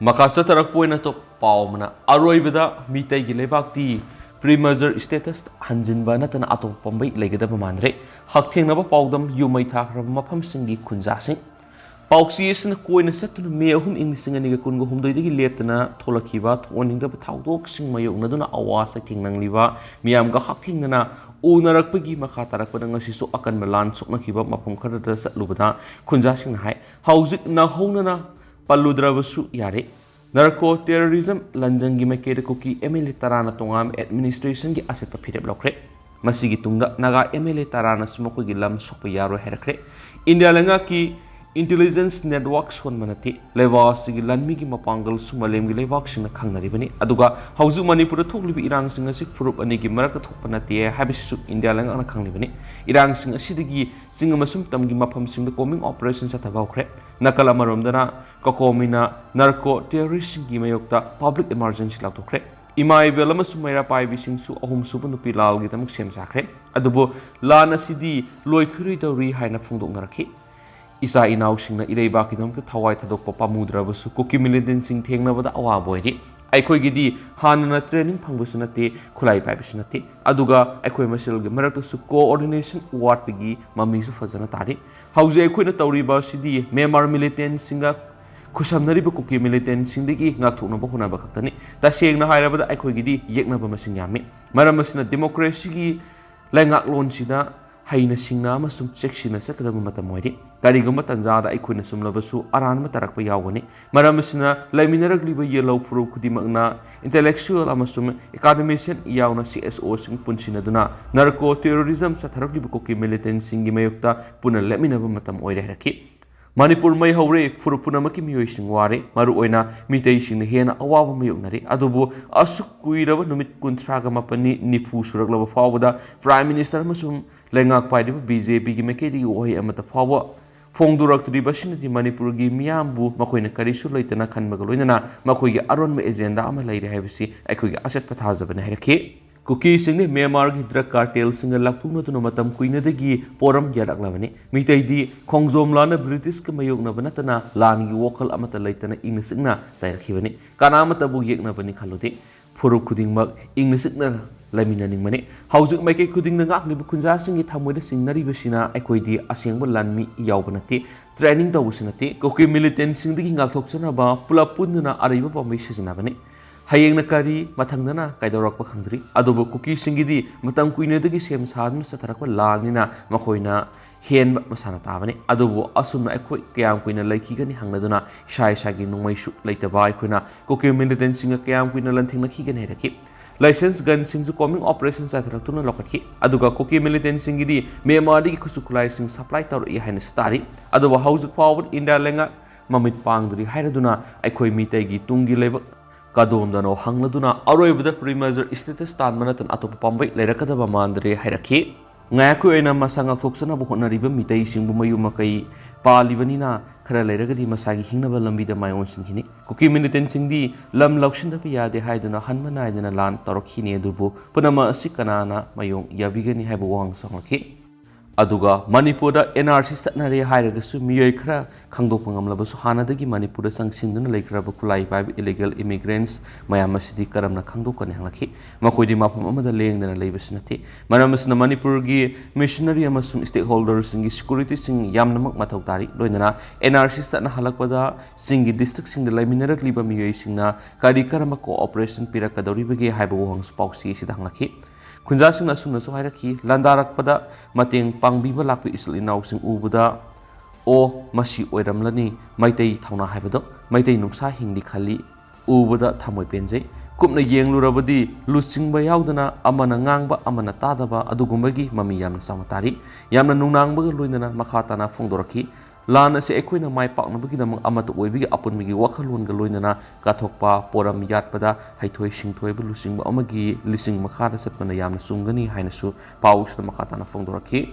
ꯃꯈꯥ ꯆꯠꯊꯔꯛꯄ ꯑꯣꯏꯅ ꯑꯇꯣꯞꯄ ꯄꯥꯎ ꯑꯃꯅ, ꯑꯔꯣꯏꯕꯗ ꯃꯤꯇꯩꯒꯤ ꯂꯩꯕꯥꯛꯇꯤ pre-merger status ꯍꯟꯖꯤꯟꯕ ꯅꯠꯇꯅ ꯑꯇꯣꯞꯄ ꯄꯥꯝꯕꯩ ꯂꯩꯒꯗꯕ ꯃꯥꯟꯗ꯭ꯔꯦ꯫ ꯍꯛꯊꯦꯡꯅꯕ ꯄꯥꯎꯗꯝ ꯌꯨꯝ ꯃꯩ ꯊꯥꯈ꯭ꯔꯕ ꯃꯐꯝꯁꯤꯡꯒꯤ ꯈꯨꯟꯖꯥꯁꯤꯡ꯫ ꯄꯥꯎꯆꯦ ꯑꯁꯤꯅ ꯀꯣꯏꯅ ꯆꯠꯇꯨꯅ ꯃꯦ ꯑꯍꯨꯝ ꯏꯪ ꯂꯤꯁꯤꯡ ꯑꯅꯤꯒ ꯀꯨꯟꯒ ꯍꯨꯝꯗꯣꯏꯗꯒꯤ ꯂꯦꯞꯇꯅ ꯊꯣꯛꯂꯛꯈꯤꯕ ꯊꯣꯛꯍꯟꯅꯤꯡꯗꯕ ꯊꯧꯗꯣꯛꯁꯤꯡ ꯃꯥꯌꯣꯛꯅꯗꯨꯅ ꯑꯋꯥ ꯆꯩꯊꯦꯡ ꯅꯪꯂꯤꯕ ꯃꯤꯌꯥꯝꯒ ꯍꯛꯊꯦꯡꯅꯅ ꯎꯅꯔꯛꯄꯒꯤ ꯃꯈꯥ ꯇꯥꯔꯛꯄꯗ ꯉꯁꯤꯁꯨ ꯑꯀꯟꯕ ꯂꯥꯟ ꯁꯣꯛꯅꯈꯤꯕ ꯃꯐꯝ ꯈꯔꯗ ꯆꯠꯂꯨꯕꯗ ꯈꯨꯟꯖꯥꯁꯤꯡꯅ ꯍꯥꯏ, ꯍꯧꯖꯤꯛ ꯅꯧꯍꯧꯅꯅ ꯄꯜꯂꯨꯗ꯭ꯔꯕꯁꯨ ꯌꯥꯔꯦ꯫ Narco terrorism ꯂꯟꯖꯪꯒꯤ ꯃꯥꯏꯀꯩꯗ ꯀꯨꯀꯤ M L A ꯇꯔꯥꯅ ꯇꯣꯉꯥꯟꯕ administrationꯒꯤ ꯑꯆꯦꯠꯄ ꯐꯤꯔꯦꯞ ꯂꯧꯈ꯭ꯔꯦ꯫ ꯃꯁꯤꯒꯤ ꯇꯨꯡꯗ ꯅꯥꯒꯥ M L A ꯇꯔꯥꯅꯁꯨ ꯃꯈꯣꯏꯒꯤ ꯂꯝ ꯁꯣꯛꯄ ꯌꯥꯔꯣꯏ ꯍꯥꯏꯔꯛꯈ꯭ꯔꯦ꯫ ꯏꯟꯗꯤꯌꯥ ꯂꯩꯉꯥꯛꯀꯤ intelligence network ꯁꯣꯟꯕ ꯅꯠꯇꯦ꯫ ꯂꯩꯕꯥꯛ ꯑꯁꯤꯒꯤ ꯂꯥꯟꯃꯤꯒꯤ ꯃꯄꯥꯡꯒꯜꯁꯨ ꯃꯥꯂꯦꯝꯒꯤ ꯂꯩꯕꯥꯛꯁꯤꯡꯅ ꯈꯪꯅꯔꯤꯕꯅꯤ꯫ ꯑꯗꯨꯒ ꯍꯧꯖꯤꯛ ꯃꯅꯤꯄꯨꯔꯗ ꯊꯣꯛꯂꯤꯕ ꯏꯔꯥꯡꯁꯤꯡ ꯑꯁꯤ ꯐꯨꯔꯨꯞ ꯑꯅꯤꯒꯤ ꯃꯔꯛꯇ ꯊꯣꯛꯄ ꯅꯠꯇꯦ ꯍꯥꯏꯕꯁꯤꯁꯨ ꯏꯟꯗꯤꯌꯥ ꯂꯩꯉꯥꯛꯅ ꯈꯪꯂꯤꯕꯅꯤ꯫ ꯏꯔꯥꯡꯁꯤꯡ ꯑꯁꯤꯗꯒꯤ ꯆꯤꯡ ꯑꯃꯁꯨꯡ ꯇꯝꯒꯤ ꯃꯐꯝꯁꯤꯡꯗ combing operation ꯆꯠꯊꯕ ꯍꯧꯈ꯭ꯔꯦ꯫ ꯅꯥꯀꯜ ꯑꯃꯔꯣꯝꯗꯅ ꯀꯣꯀꯣꯃꯤꯅ narco terroristꯁꯤꯡꯒꯤ ꯃꯥꯌꯣꯛꯇ public emergency ꯂꯥꯎꯊꯣꯛꯈ꯭ꯔꯦ꯫ ꯏꯃꯥ ꯏꯕꯦꯜ ꯑꯃꯁꯨꯡ ꯃꯩꯔꯥ ꯄꯥꯏꯕꯤꯁꯤꯡꯁꯨ ꯑꯍꯨꯝꯁꯨꯕ ꯅꯨꯄꯤ ꯂꯥꯜꯒꯤꯗꯃꯛ ꯁꯦꯝ ꯁꯥꯈ꯭ꯔꯦ꯫ ꯑꯗꯨꯕꯨ ꯂꯥꯟ ꯑꯁꯤꯗꯤ ꯂꯣꯏꯈꯤꯔꯣꯏꯗꯧꯔꯤ ꯍꯥꯏꯅ ꯐꯣꯡꯗꯣꯛꯅꯔꯛꯈꯤ꯫ ꯏꯆꯥ ꯏꯅꯥꯎꯁꯤꯡꯅ ꯏꯔꯩꯕꯥꯛꯀꯤꯗꯃꯛꯇ ꯊꯋꯥꯏ ꯊꯥꯗꯣꯛꯄ ꯄꯥꯝꯃꯨꯗ꯭ꯔꯕꯁꯨ ꯀꯨꯀꯤ militantꯁꯤꯡ ꯊꯦꯡꯅꯕꯗ ꯑꯋꯥꯕ ꯑꯣꯏꯔꯤ꯫ ꯑꯩꯈꯣꯏꯒꯤꯗꯤ ꯍꯥꯟꯅꯅ training ꯐꯪꯕꯁꯨ ꯅꯠꯇꯦ, ꯈꯨꯠꯂꯥꯏ ꯄꯥꯏꯕꯁꯨ ꯅꯠꯇꯦ꯫ ꯑꯗꯨꯒ ꯑꯩꯈꯣꯏ ꯃꯁꯦꯜꯒꯤ ꯃꯔꯛꯇꯁꯨ coordination ꯋꯥꯠꯄꯒꯤ ꯃꯃꯤꯁꯨ ꯐꯖꯅ ꯇꯥꯔꯤ꯫ ꯍꯧꯖꯤꯛ ꯑꯩꯈꯣꯏꯅ ꯇꯧꯔꯤꯕ ꯑꯁꯤꯗꯤ ꯃ꯭ꯌꯥꯟꯃꯥꯔ militantꯁꯤꯡꯒ ꯈꯨꯠꯁꯝꯅꯔꯤꯕ ꯀꯨꯀꯤ militantꯁꯤꯡꯗꯒꯤ ꯉꯥꯛꯊꯣꯛꯅꯕ ꯍꯣꯠꯅꯕ ꯈꯛꯇꯅꯤ꯫ ꯇꯁꯦꯡꯅ ꯍꯥꯏꯔꯕꯗ ꯑꯩꯈꯣꯏꯒꯤꯗꯤ ꯌꯦꯛꯅꯕ ꯃꯁꯤꯡ ꯌꯥꯝꯃꯤ꯫ ꯃꯔꯝ ꯑꯁꯤꯅ democracyꯒꯤ ꯂꯩꯉꯥꯛꯂꯣꯟꯁꯤꯗ ꯍꯩꯅ ꯁꯤꯡꯅ ꯑꯃꯁꯨꯡ ꯆꯦꯛꯁꯤꯟꯅ ꯆꯠꯀꯗꯕ ꯃꯇꯝ ꯑꯣꯏꯔꯤ꯫ ꯀꯔꯤꯒꯨꯝꯕ ꯇꯥꯟꯖꯥꯗ ꯑꯩꯈꯣꯏꯅ ꯆꯨꯝꯂꯕꯁꯨ ꯑꯔꯥꯟꯕ ꯇꯥꯔꯛꯄ ꯌꯥꯎꯒꯅꯤ꯫ ꯃꯔꯝ ꯑꯁꯤꯅ ꯂꯩꯃꯤꯟꯅꯔꯛꯂꯤꯕ ꯌꯦꯜꯍꯧ ꯐꯨꯔꯨꯞ ꯈꯨꯗꯤꯡꯃꯛꯅ intellectual ꯑꯃꯁꯨꯡ academician ꯌꯥꯎꯅ CSOꯁꯤꯡ ꯄꯨꯟꯁꯤꯟꯅꯗꯨꯅ narco terrorism ꯆꯠꯊꯔꯛꯂꯤꯕ ꯀꯨꯀꯤ militantꯁꯤꯡꯒꯤ ꯃꯥꯌꯣꯛꯇ ꯄꯨꯟꯅ ꯂꯦꯞꯃꯤꯟꯅꯕ ꯃꯇꯝ ꯑꯣꯏꯔꯦ ꯍꯥꯏꯔꯛꯈꯤ꯫ ꯃꯅꯤꯄꯨꯔ ꯃꯩ ꯍꯧꯔꯦ, ꯐꯨꯔꯨꯞ ꯄꯨꯝꯅꯃꯛꯀꯤ ꯃꯤꯑꯣꯏꯁꯤꯡ ꯋꯥꯔꯦ, ꯃꯔꯨꯑꯣꯏꯅ ꯃꯤꯇꯩꯁꯤꯡꯅ ꯍꯦꯟꯅ ꯑꯋꯥꯕ ꯃꯥꯌꯣꯛꯅꯔꯦ꯫ ꯑꯗꯨꯕꯨ ꯑꯁꯨꯛ ꯀꯨꯏꯔꯕ ꯅꯨꯃꯤꯠ ꯀꯨꯟꯊ꯭ꯔꯥꯒ ꯃꯥꯄꯟꯅꯤ, ꯅꯤꯐꯨ ꯁꯨꯔꯛꯂꯕ ꯐꯥꯎꯕꯗ Prime Minister ꯑꯃꯁꯨꯡ ꯂꯩꯉꯥꯛ ꯄꯥꯏꯔꯤꯕ B J P ꯒꯤ ꯃꯥꯏꯀꯩꯗꯒꯤ ꯋꯥꯍꯩ ꯑꯃꯠꯇ ꯐꯥꯎꯕ ꯐꯣꯡꯗꯣꯔꯛꯇ꯭ꯔꯤꯕꯁꯤꯅꯗꯤ ꯃꯅꯤꯄꯨꯔꯒꯤ ꯃꯤꯌꯥꯝꯕꯨ ꯃꯈꯣꯏꯅ ꯀꯔꯤꯁꯨ ꯂꯩꯇꯅ ꯈꯟꯕꯒ ꯂꯣꯏꯅꯅ ꯃꯈꯣꯏꯒꯤ ꯑꯔꯣꯟꯕ agenda ꯑꯃ ꯂꯩꯔꯦ ꯍꯥꯏꯕꯁꯤ ꯑꯩꯈꯣꯏꯒꯤ ꯑꯆꯦꯠꯄ ꯊꯥꯖꯕꯅꯤ ꯍꯥꯏꯔꯛꯈꯤ꯫ ꯀꯨꯀꯤꯁꯤꯡꯅ ꯃ꯭ꯌꯥꯟꯃꯥꯔꯒꯤ drug cartelꯁꯤꯡꯒ ꯂꯥꯛꯄꯨꯛꯅꯗꯨꯅ ꯃꯇꯝ ꯀꯨꯏꯅꯗꯒꯤ ꯄꯣꯔꯝ ꯌꯥꯔꯛꯂꯕꯅꯤ꯫ ꯃꯤꯇꯩꯗꯤ ꯈꯣꯡꯖꯣꯝ ꯂꯥꯟꯅ Britishꯀ ꯃꯥꯌꯣꯛꯅꯕ ꯅꯠꯇꯅ ꯂꯥꯟꯒꯤ ꯋꯥꯈꯜ ꯑꯃꯠꯇ ꯂꯩꯇꯅ ꯏꯪꯅ ꯆꯤꯛꯅ ꯂꯩꯔꯛꯈꯤꯕꯅꯤ꯫ ꯀꯅꯥ ꯑꯃꯠꯇꯕꯨ ꯌꯦꯛꯅꯕꯅꯤ ꯈꯜꯂꯨꯗꯦ꯫ ꯐꯨꯔꯨꯞ ꯈꯨꯗꯤꯡꯃꯛ ꯏꯪꯅ ꯆꯤꯛꯅ ꯂꯩꯃꯤꯟꯅꯅꯤꯡꯕꯅꯤ꯫ ꯍꯧꯖꯤꯛ ꯃꯥꯏꯀꯩ ꯈꯨꯗꯤꯡꯅ ꯉꯥꯛꯂꯤꯕ ꯈꯨꯟꯖꯥꯁꯤꯡꯒꯤ ꯊꯃꯣꯏꯗ ꯆꯤꯡꯅꯔꯤꯕꯁꯤꯅ ꯑꯩꯈꯣꯏꯗꯤ ꯑꯁꯦꯡꯕ ꯂꯥꯟꯃꯤ ꯌꯥꯎꯕ ꯅꯠꯇꯦ, training ꯇꯧꯕꯁꯨ ꯅꯠꯇꯦ꯫ ꯀꯨꯀꯤ militantꯁꯤꯡꯗꯒꯤ ꯉꯥꯛꯊꯣꯛꯆꯅꯕ ꯄꯨꯂꯞ ꯄꯨꯟꯗꯨꯅ ꯑꯔꯩꯕ ꯄꯥꯝꯕꯩ ꯁꯤꯖꯤꯟꯅꯕꯅꯤ꯫ ꯍꯌꯦꯡꯅ ꯀꯔꯤ, ꯃꯊꯪꯗꯅ ꯀꯩꯗꯧꯔꯛꯄ ꯈꯪꯗ꯭ꯔꯤ꯫ ꯑꯗꯨꯕꯨ ꯀꯨꯀꯤꯁꯤꯡꯒꯤꯗꯤ ꯃꯇꯝ ꯀꯨꯏꯅꯗꯒꯤ ꯁꯦꯝ ꯁꯥꯗꯨꯅ ꯆꯠꯊꯔꯛꯄ ꯂꯥꯟꯅꯤꯅ ꯃꯈꯣꯏꯅ ꯍꯦꯟꯕ ꯃꯁꯥꯅ ꯇꯥꯕꯅꯤ꯫ ꯑꯗꯨꯕꯨ ꯑꯁꯨꯝꯅ ꯑꯩꯈꯣꯏ ꯀꯌꯥꯝ ꯀꯨꯏꯅ ꯂꯩꯈꯤꯒꯅꯤ ꯍꯪꯅꯗꯨꯅ ꯏꯁꯥ ꯏꯁꯥꯒꯤ ꯅꯣꯡꯃꯩꯁꯨ ꯂꯩꯇꯕ ꯑꯩꯈꯣꯏꯅ ꯀꯨꯀꯤ militantꯁꯤꯡꯒ ꯀꯌꯥꯝ ꯀꯨꯏꯅ ꯂꯥꯟꯊꯦꯡꯅꯈꯤꯒꯅꯤ ꯍꯥꯏꯔꯛꯈꯤ꯫ Licensed gunꯁꯤꯡꯁꯨ combing operation ꯆꯠꯊꯔꯛꯇꯨꯅ ꯂꯧꯈꯠꯈꯤ꯫ ꯑꯗꯨꯒ ꯀꯨꯀꯤ militantꯁꯤꯡꯒꯤꯗꯤ ꯃ꯭ꯌꯥꯟꯃꯥꯔꯗꯒꯤ ꯈꯨꯠꯁꯨ ꯈꯨꯠꯂꯥꯏꯁꯤꯡ supply ꯇꯧꯔꯛꯏ ꯍꯥꯏꯅꯁꯨ ꯇꯥꯔꯤ꯫ ꯑꯗꯨꯕꯨ ꯍꯧꯖꯤꯛ ꯐꯥꯎꯕꯗ ꯏꯟꯗꯤꯌꯥ ꯂꯩꯉꯥꯛ ꯃꯃꯤꯠ ꯄꯥꯡꯗ꯭ꯔꯤ ꯍꯥꯏꯔꯗꯨꯅ ꯑꯩꯈꯣꯏ ꯃꯤꯇꯩꯒꯤ ꯇꯨꯡꯒꯤ ꯂꯩꯕꯥꯛ ꯀꯗꯣꯝꯗꯅꯣ ꯍꯪꯂꯗꯨꯅ ꯑꯔꯣꯏꯕꯗ pre-merger status ꯇꯥꯟꯕ ꯅꯠꯇꯅ ꯑꯇꯣꯞꯄ ꯄꯥꯝꯕꯩ ꯂꯩꯔꯛꯀꯗꯕ ꯃꯥꯟꯗ꯭ꯔꯦ ꯍꯥꯏꯔꯛꯈꯤ꯫ ꯉꯥꯏꯈꯣꯏ ꯑꯣꯏꯅ ꯃꯁꯥ ꯉꯥꯛꯊꯣꯛꯆꯅꯕ ꯍꯣꯠꯅꯔꯤꯕ ꯃꯤꯇꯩꯁꯤꯡꯕꯨ ꯃꯌꯨꯝ ꯃꯀꯩ ꯄꯥꯜꯂꯤꯕꯅꯤꯅ ꯈꯔ ꯂꯩꯔꯒꯗꯤ ꯃꯁꯥꯒꯤ ꯍꯤꯡꯅꯕ ꯂꯝꯕꯤꯗ ꯃꯥꯏ ꯑꯣꯟꯁꯤꯟꯈꯤꯅꯤ꯫ ꯀꯨꯀꯤ militantꯁꯤꯡꯗꯤ ꯂꯝ ꯂꯧꯁꯤꯟꯗꯕ ꯌꯥꯗꯦ ꯍꯥꯏꯗꯨꯅ ꯍꯟꯕ ꯅꯥꯏꯗꯅ ꯂꯥꯟ ꯇꯧꯔꯛꯈꯤꯅꯤ, ꯑꯗꯨꯕꯨ ꯄꯨꯝꯅꯃꯛ ꯑꯁꯤ ꯀꯅꯥꯅ ꯃꯥꯌꯣꯡ ꯌꯥꯕꯤꯒꯅꯤ ꯍꯥꯏꯕ ꯋꯥꯍꯪꯁꯨ ꯍꯪꯂꯛꯈꯤ꯫ ꯑꯗꯨꯒ ꯃꯅꯤꯄꯨꯔꯗ N R C ꯆꯠꯅꯔꯦ ꯍꯥꯏꯔꯒꯁꯨ ꯃꯤꯑꯣꯏ ꯈꯔ ꯈꯪꯗꯣꯛꯄ ꯉꯝꯂꯕꯁꯨ ꯍꯥꯟꯅꯗꯒꯤ ꯃꯅꯤꯄꯨꯔꯗ ꯆꯪꯁꯤꯟꯗꯨꯅ ꯂꯩꯈ꯭ꯔꯕ ꯈꯨꯠꯂꯥꯏ ꯄꯥꯏꯕ illegal immigrants ꯃꯌꯥꯝ ꯑꯁꯤꯗꯤ ꯀꯔꯝꯅ ꯈꯪꯗꯣꯛꯀꯅꯤ ꯍꯪꯂꯛꯈꯤ꯫ ꯃꯈꯣꯏꯗꯤ ꯃꯐꯝ ꯑꯃꯗ ꯂꯦꯡꯗꯅ ꯂꯩꯕꯁꯨ ꯅꯠꯇꯦ꯫ ꯃꯔꯝ ꯑꯁꯤꯅ ꯃꯅꯤꯄꯨꯔꯒꯤ missionary ꯑꯃꯁꯨꯡ stakeholderꯁꯤꯡꯒꯤ securityꯁꯤꯡ ꯌꯥꯝꯅꯃꯛ ꯃꯊꯧ ꯇꯥꯔꯤ꯫ ꯂꯣꯏꯅꯅ N R C ꯆꯠꯅꯍꯜꯂꯛꯄꯗ ꯆꯤꯡꯒꯤ districtꯁꯤꯡꯗ ꯂꯩꯃꯤꯟꯅꯔꯛꯂꯤꯕ ꯃꯤꯑꯣꯏꯁꯤꯡꯅ ꯀꯔꯤ ꯀꯔꯝꯕ cooperation ꯄꯤꯔꯛꯀꯗꯧꯔꯤꯕꯒꯦ ꯍꯥꯏꯕ ꯋꯥꯍꯪꯁꯨ ꯄꯥꯎꯆꯦ ꯑꯁꯤꯗ ꯍꯪꯂꯛꯈꯤ꯫ ꯈꯨꯟꯖꯥꯁꯤꯡꯅ ꯑꯁꯨꯝꯅꯁꯨ ꯍꯥꯏꯔꯛꯈꯤ, ꯂꯥꯟꯗꯥꯔꯛꯄꯗ ꯃꯇꯦꯡ ꯄꯥꯡꯕꯤꯕ ꯂꯥꯛꯄ ꯏꯆꯤꯜ ꯏꯅꯥꯎꯁꯤꯡ ꯎꯕꯗ, "ꯑꯣ, ꯃꯁꯤ ꯑꯣꯏꯔꯝꯂꯅꯤ ꯃꯩꯇꯩ ꯊꯧꯅꯥ ꯍꯥꯏꯕꯗꯣ, ꯃꯩꯇꯩ ꯅꯨꯡꯁꯥ ꯍꯤꯡꯂꯤ ꯈꯜꯂꯤ, ꯎꯕꯗ ꯊꯃꯣꯏ ꯄꯦꯟꯖꯩ꯫ ꯀꯨꯞꯅ ꯌꯦꯡꯂꯨꯔꯕꯗꯤ ꯂꯨꯆꯤꯡꯕ ꯌꯥꯎꯗꯅ ꯑꯃꯅ ꯉꯥꯡꯕ ꯑꯃꯅ ꯇꯥꯗꯕ ꯑꯗꯨꯒꯨꯝꯕꯒꯤ ꯃꯃꯤ ꯌꯥꯝꯅ ꯆꯥꯎꯅ ꯇꯥꯔꯤ"꯫ ꯌꯥꯝꯅ ꯅꯨꯡꯅꯥꯡꯕꯒ ꯂꯣꯏꯅꯅ ꯃꯈꯥ ꯇꯥꯅ ꯐꯣꯡꯗꯣꯔꯛꯈꯤ꯫ ꯂꯥꯟ ꯑꯁꯤ ꯑꯩꯈꯣꯏꯅ ꯃꯥꯏ ꯄꯥꯛꯅꯕꯒꯤꯗꯃꯛ ꯑꯃꯠꯇ ꯑꯣꯏꯕꯒꯤ ꯑꯄꯨꯟꯕꯒꯤ ꯋꯥꯈꯜꯂꯣꯟꯒ ꯂꯣꯏꯅꯅ ꯀꯠꯊꯣꯛꯄ, ꯄꯣꯔꯝ ꯌꯥꯠꯄꯗ ꯍꯩꯊꯣꯏ ꯁꯤꯡꯊꯣꯏꯕ ꯂꯨꯆꯤꯡꯕ ꯑꯃꯒꯤ ꯂꯤꯆꯤꯡ ꯃꯈꯥꯗ ꯆꯠꯄꯅ ꯌꯥꯝꯅ ꯆꯨꯝꯒꯅꯤ ꯍꯥꯏꯅꯁꯨ ꯄꯥꯎꯁꯤꯗ ꯃꯈꯥ ꯇꯥꯅ ꯐꯣꯡꯗꯣꯔꯛꯈꯤ꯫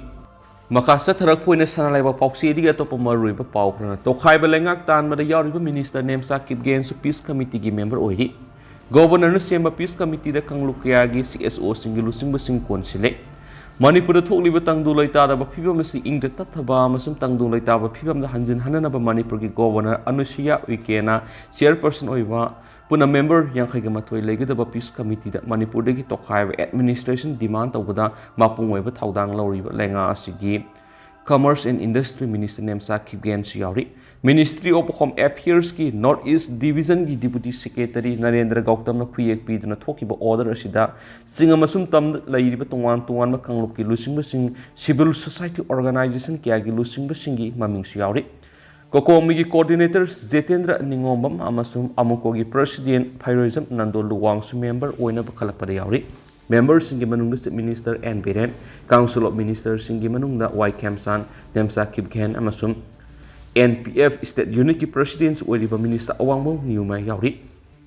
ꯃꯈꯥ ꯆꯠꯊꯔꯛꯄ ꯑꯣꯏꯅ ꯁꯅꯥ ꯂꯩꯕꯥꯛ ꯄꯥꯎꯆꯦꯗꯒꯤ ꯑꯇꯣꯞꯄ ꯃꯔꯨꯑꯣꯏꯕ ꯄꯥꯎ ꯈꯔꯅ, ꯇꯣꯈꯥꯏꯕ ꯂꯩꯉꯥꯛ ꯇꯥꯟꯕꯗ ꯌꯥꯎꯔꯤꯕ ꯃꯤꯅꯤꯁꯇꯔ ꯅꯦꯝꯆꯥ ꯀꯤꯞꯒꯦꯟꯁꯨ ꯄꯤꯁ ꯀꯃꯤꯇꯤꯒꯤ ꯃꯦꯝꯕꯔ ꯑꯣꯏꯔꯤ꯫ ꯒꯣꯕꯔꯅꯔꯅ ꯁꯦꯝꯕ ꯄꯤꯁ ꯀꯃꯤꯇꯤꯗ ꯀꯥꯡꯂꯨꯞ ꯀꯌꯥꯒꯤ ꯁꯤ ꯑꯦꯁ ꯑꯣꯁꯤꯡꯒꯤ ꯂꯨꯆꯤꯡꯕꯁꯤꯡ ꯀꯣꯟꯁꯤꯜꯂꯦ꯫ ꯃꯅꯤꯄꯨꯔꯗ ꯊꯣꯛꯂꯤꯕ ꯇꯪꯗꯨ ꯂꯩꯇꯥꯗꯕ ꯐꯤꯕꯝ ꯑꯁꯤ ꯏꯪꯗ ꯇꯞꯊꯕ ꯑꯃꯁꯨꯡ ꯇꯪꯗꯨ ꯂꯩꯇꯥꯕ ꯐꯤꯕꯝꯗ ꯍꯟꯖꯤꯟꯍꯟꯅꯅꯕ ꯃꯅꯤꯄꯨꯔꯒꯤ ꯒꯣꯕꯔꯅꯔ ꯑꯅꯨꯁꯨꯏꯌꯥ ꯎꯏꯀꯦꯅ ꯆꯤꯌꯔꯄꯔꯁꯟ ꯑꯣꯏꯕ ꯄꯨꯟꯅ ꯃꯦꯝꯕꯔ ꯌꯥꯡꯈꯩꯒ ꯃꯥꯊꯣꯏ ꯂꯩꯒꯗꯕ ꯄꯤꯁ ꯀꯃꯤꯇꯤꯗ ꯃꯅꯤꯄꯨꯔꯗꯒꯤ ꯇꯣꯈꯥꯏꯕ ꯑꯦꯗꯃꯤꯅꯤꯁꯇ꯭ꯔꯦꯁꯟ ꯗꯤꯃꯥꯟ ꯇꯧꯕꯗ ꯃꯄꯨꯡ ꯑꯣꯏꯕ ꯊꯧꯗꯥꯡ ꯂꯧꯔꯤꯕ ꯂꯩꯉꯥꯛ ꯑꯁꯤꯒꯤ Commerce and Industry Minister Nemcha ꯈꯤꯞꯒꯦꯟꯁꯨ ꯌꯥꯎꯔꯤ꯫ Ministry of Home Affairs ꯀꯤ North East Division ꯒꯤ Deputy Secretary ꯅꯔꯦꯟꯗ꯭ꯔ ꯒꯧꯇꯝꯅ ꯈꯨꯌꯦꯛ ꯄꯤꯗꯨꯅ ꯊꯣꯛꯈꯤꯕ order ꯑꯁꯤꯗ ꯆꯤꯡ ꯑꯃꯁꯨꯡ ꯇꯝꯗ ꯂꯩꯔꯤꯕ ꯇꯣꯉꯥꯟ ꯇꯣꯉꯥꯟꯕ ꯀꯥꯡꯂꯨꯞꯀꯤ ꯂꯨꯆꯤꯡꯕꯁꯤꯡ, civil society organization ꯀꯌꯥꯒꯤ ꯂꯨꯆꯤꯡꯕꯁꯤꯡꯒꯤ ꯃꯃꯤꯡꯁꯨ ꯌꯥꯎꯔꯤ꯫ ꯀꯣꯀꯣꯃꯤꯒꯤ coordinator ꯖꯤꯇꯦꯟꯗ꯭ꯔ ꯅꯤꯉꯣꯝꯕꯝ ꯑꯃꯁꯨꯡ ꯑꯃꯨꯀꯣꯒꯤ president ꯐꯩꯔꯣꯏꯖꯝ ꯅꯟꯗꯣ ꯂꯨꯋꯥꯡꯁꯨ member ꯑꯣꯏꯅꯕ ꯈꯜꯂꯛꯄꯗ ꯌꯥꯎꯔꯤ꯫ Memberꯁꯤꯡꯒꯤ ꯃꯅꯨꯡꯗ Chief Minister N Biren, Council of Ministerꯁꯤꯡꯒꯤ ꯃꯅꯨꯡꯗ ꯋꯥꯏ ꯈꯦꯝꯆꯥꯟ, ꯅꯦꯝꯆꯥ ꯈꯤꯞꯒꯦꯟ ꯑꯃꯁꯨꯡ N P F State Unitꯀꯤ president ꯑꯣꯏꯔꯤꯕ Minister ꯑꯋꯥꯡꯕꯝ ꯅꯤꯌꯨꯃꯥꯏ ꯌꯥꯎꯔꯤ꯫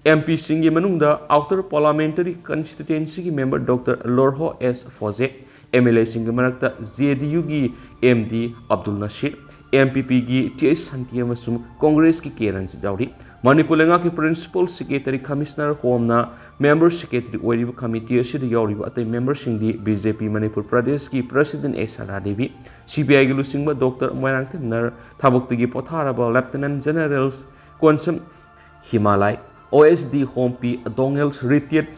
M Pꯁꯤꯡꯒꯤ ꯃꯅꯨꯡꯗ Outer Parliamentary Constituencyꯒꯤ member Doctor ꯂꯣꯔꯍꯣ ꯑꯦꯁ ꯐꯣꯖꯦ, M L Aꯁꯤꯡꯒꯤ ꯃꯔꯛꯇ J D Uꯒꯤ M D Abdul ꯅꯁꯤꯔ, M P Pꯒꯤ T H ꯁꯥꯟꯇꯤ ꯑꯃꯁꯨꯡ Congressꯀꯤ ꯀꯦ ꯔꯟꯖꯤꯠ ꯌꯥꯎꯔꯤ꯫ ꯃꯅꯤꯄꯨꯔ ꯂꯩꯉꯥꯛꯀꯤ Principal Secretary Commissioner Homeꯅ member secretary ꯑꯣꯏꯔꯤꯕ committee ꯑꯁꯤꯗ ꯌꯥꯎꯔꯤꯕ ꯑꯇꯩ memberꯁꯤꯡꯗꯤ B J P ꯃꯅꯤꯄꯨꯔ ꯄ꯭ꯔꯗꯦꯁꯀꯤ president ꯑꯦꯁ ꯁꯔꯗꯥ ꯗꯦꯕꯤ, C B Iꯒꯤ ꯂꯨꯆꯤꯡꯕ Doctor ꯃꯣꯏꯔꯥꯡꯊꯦꯝ ꯅꯔ, ꯊꯕꯛꯇꯒꯤ ꯄꯣꯊꯥꯔꯕ Lieutenant General Konsam ꯍꯤꯃꯥꯂꯥꯏ, O S D ꯍꯣꯝꯄꯤ ꯗꯣꯉꯦꯜ, retired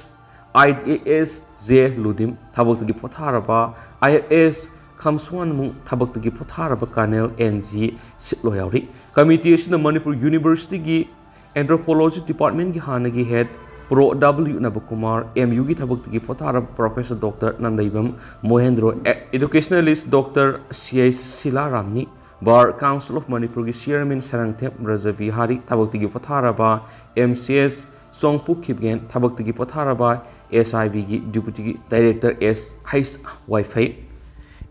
I A S J ꯂꯨꯗꯤꯝ, ꯊꯕꯛꯇꯒꯤ ꯄꯣꯊꯥꯔꯕ I A S ꯈꯝꯁ꯭ꯋꯥꯟꯃꯨꯡ, ꯊꯕꯛꯇꯒꯤ ꯄꯣꯊꯥꯔꯕ Colonel N G ꯁꯤꯠꯂꯣ ꯌꯥꯎꯔꯤ꯫ Committee ꯑꯁꯤꯅ ꯃꯅꯤꯄꯨꯔ Universityꯒꯤ Anthropology Departmentꯀꯤ ꯍꯥꯟꯅꯒꯤ head Pro W ꯅꯕꯀꯨꯃꯥꯔ, M Uꯒꯤ ꯊꯕꯛꯇꯒꯤ ꯄꯣꯊꯥꯔꯕ Professor Doctor ꯅꯟꯗꯩꯕꯝ ꯃꯣꯍꯦꯟꯗ꯭ꯔꯣ, Educationalist Doctor C I Sheela ꯔꯥꯝꯅꯤ, Bar Council of ꯃꯅꯤꯄꯨꯔꯒꯤ Chairman ꯁꯔꯪꯊꯦꯝ ꯕ꯭ꯔꯖꯕꯤꯍꯥꯔꯤ, ꯊꯕꯛꯇꯒꯤ ꯄꯣꯊꯥꯔꯕ M C S ꯆꯣꯡꯄꯨ ꯈꯤꯞꯒꯦꯟ, ꯊꯕꯛꯇꯒꯤ ꯄꯣꯊꯥꯔꯕ S I Bꯒꯤ Deputy Director S H ꯋꯥꯏꯐꯩ,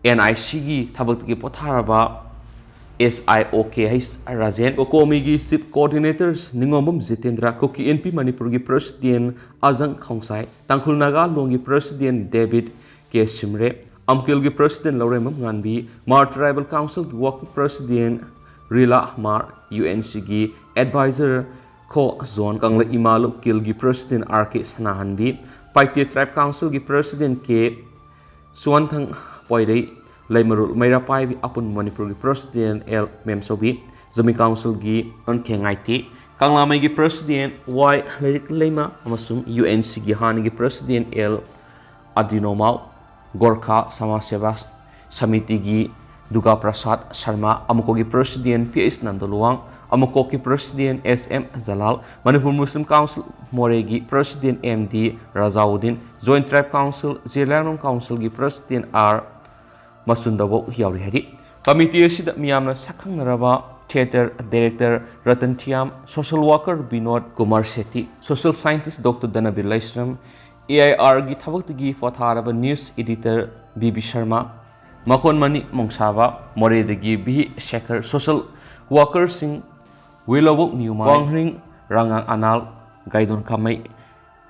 N I Cꯒꯤ ꯊꯕꯛꯇꯒꯤ ꯄꯣꯊꯥꯔꯕ S I O K H Rajen, ꯀꯣꯀꯣꯃꯤꯒꯤ Chief Coordinators ꯅꯤꯉꯣꯝꯕꯝ Jitendra, ꯀꯨꯀꯤ ꯏꯟꯄꯤ ꯃꯅꯤꯄꯨꯔꯒꯤ President ꯑꯖꯪ ꯈꯣꯡꯁꯥꯏ, ꯇꯥꯡꯈꯨꯜ ꯅꯥꯒꯥ ꯂꯣꯟꯒꯤ President David ꯀꯦ ꯁꯤꯝꯔꯦ, ꯑꯝꯀꯤꯜꯒꯤ President ꯂꯧꯔꯦꯝꯕꯝ ꯉꯥꯟꯕꯤ, ꯃꯥꯔ Tribal Councilꯒꯤ Working President ꯔꯤꯂꯥ ꯃꯥꯔ, UNCꯒꯤ Advisor ꯈꯣ ꯖꯣꯟ, ꯀꯪꯂꯩ ꯏꯃꯥ ꯂꯨꯞꯀꯤꯜꯒꯤ President ꯑꯥꯔ ꯀꯦ ꯁꯅꯥꯍꯟꯕꯤ, ꯄꯥꯏꯇꯦ Tribe Councilꯒꯤ President ꯀꯦ ꯁꯨꯋꯥꯟꯊꯪ ꯄꯣꯏꯔꯩ, ꯂꯩꯃꯔꯨꯜ ꯃꯩꯔꯥꯄꯥꯏꯕꯤ ꯑꯄꯨꯟ ꯃꯅꯤꯄꯨꯔꯒꯤ President L ꯃꯦꯝꯆꯧꯕꯤ, ꯖꯃꯤ Councilꯒꯤ ꯑꯟ ꯈꯦꯉꯥꯏꯇꯤ, ꯀꯪꯂꯥꯃꯩꯒꯤ President ꯋꯥꯏ ꯂꯩꯔꯤꯛ ꯂꯩꯃ ꯑꯃꯁꯨꯡ UNCꯒꯤ ꯍꯥꯟꯅꯒꯤ President ꯑꯦꯜ ꯑꯗꯤꯅꯣꯃꯥꯎ, ꯒꯣꯔꯈꯥ ꯁꯃꯥꯖ ꯁꯦꯕꯥ ꯁꯃꯤꯇꯤꯒꯤ ꯗꯨꯔꯒꯥ ꯄ꯭ꯔꯁꯥꯗ ꯁꯔꯃ, ꯑꯃꯨꯀꯣꯒꯤ President ꯄꯤ ꯑꯩꯆ ꯅꯟꯗꯂꯨꯋꯥꯡ, ꯑꯃꯨꯀꯣꯛꯀꯤ President S M Jalal, Manipur Muslim Council ꯃꯣꯔꯦꯒꯤ President M D Rajauddin, Joint Tribe Council Zeliangrong Councilꯒꯤ President ꯑꯥꯔ ꯃꯁꯨꯟꯗꯕꯧ ꯌꯥꯎꯔꯤ ꯍꯥꯏꯔꯤ꯫ ꯀꯃꯤꯇꯤ ꯑꯁꯤꯗ ꯃꯤꯌꯥꯝꯅ ꯁꯛꯈꯪꯅꯔꯕ theatre director ꯔꯇꯟ ꯊꯤꯌꯥꯝ, social worker Vinod Kumar ꯁꯦꯇꯤ, social scientist Doctor ꯙꯅꯕꯤꯔ ꯂꯩꯁ꯭ꯔꯝ, AIRꯒꯤ ꯊꯕꯛꯇꯒꯤ ꯄꯣꯊꯥꯔꯕ news editor B B Sharma, ꯃꯈꯣꯟ ꯃꯅꯤ ꯃꯣꯡꯁꯥꯕ, ꯃꯣꯔꯦꯗꯒꯤ ꯕꯤ ꯁꯦꯈꯔ, social workerꯁꯤꯡ ꯋꯦꯂꯧꯕꯣꯛ ꯅ꯭ꯌꯨꯃꯥꯏ, ꯋꯥꯡꯍ꯭ꯔꯤꯡ ꯔꯥꯉꯥꯡ ꯑꯅꯥꯜ, ꯒꯥꯏꯗꯣꯟ ꯀꯥꯃꯩ,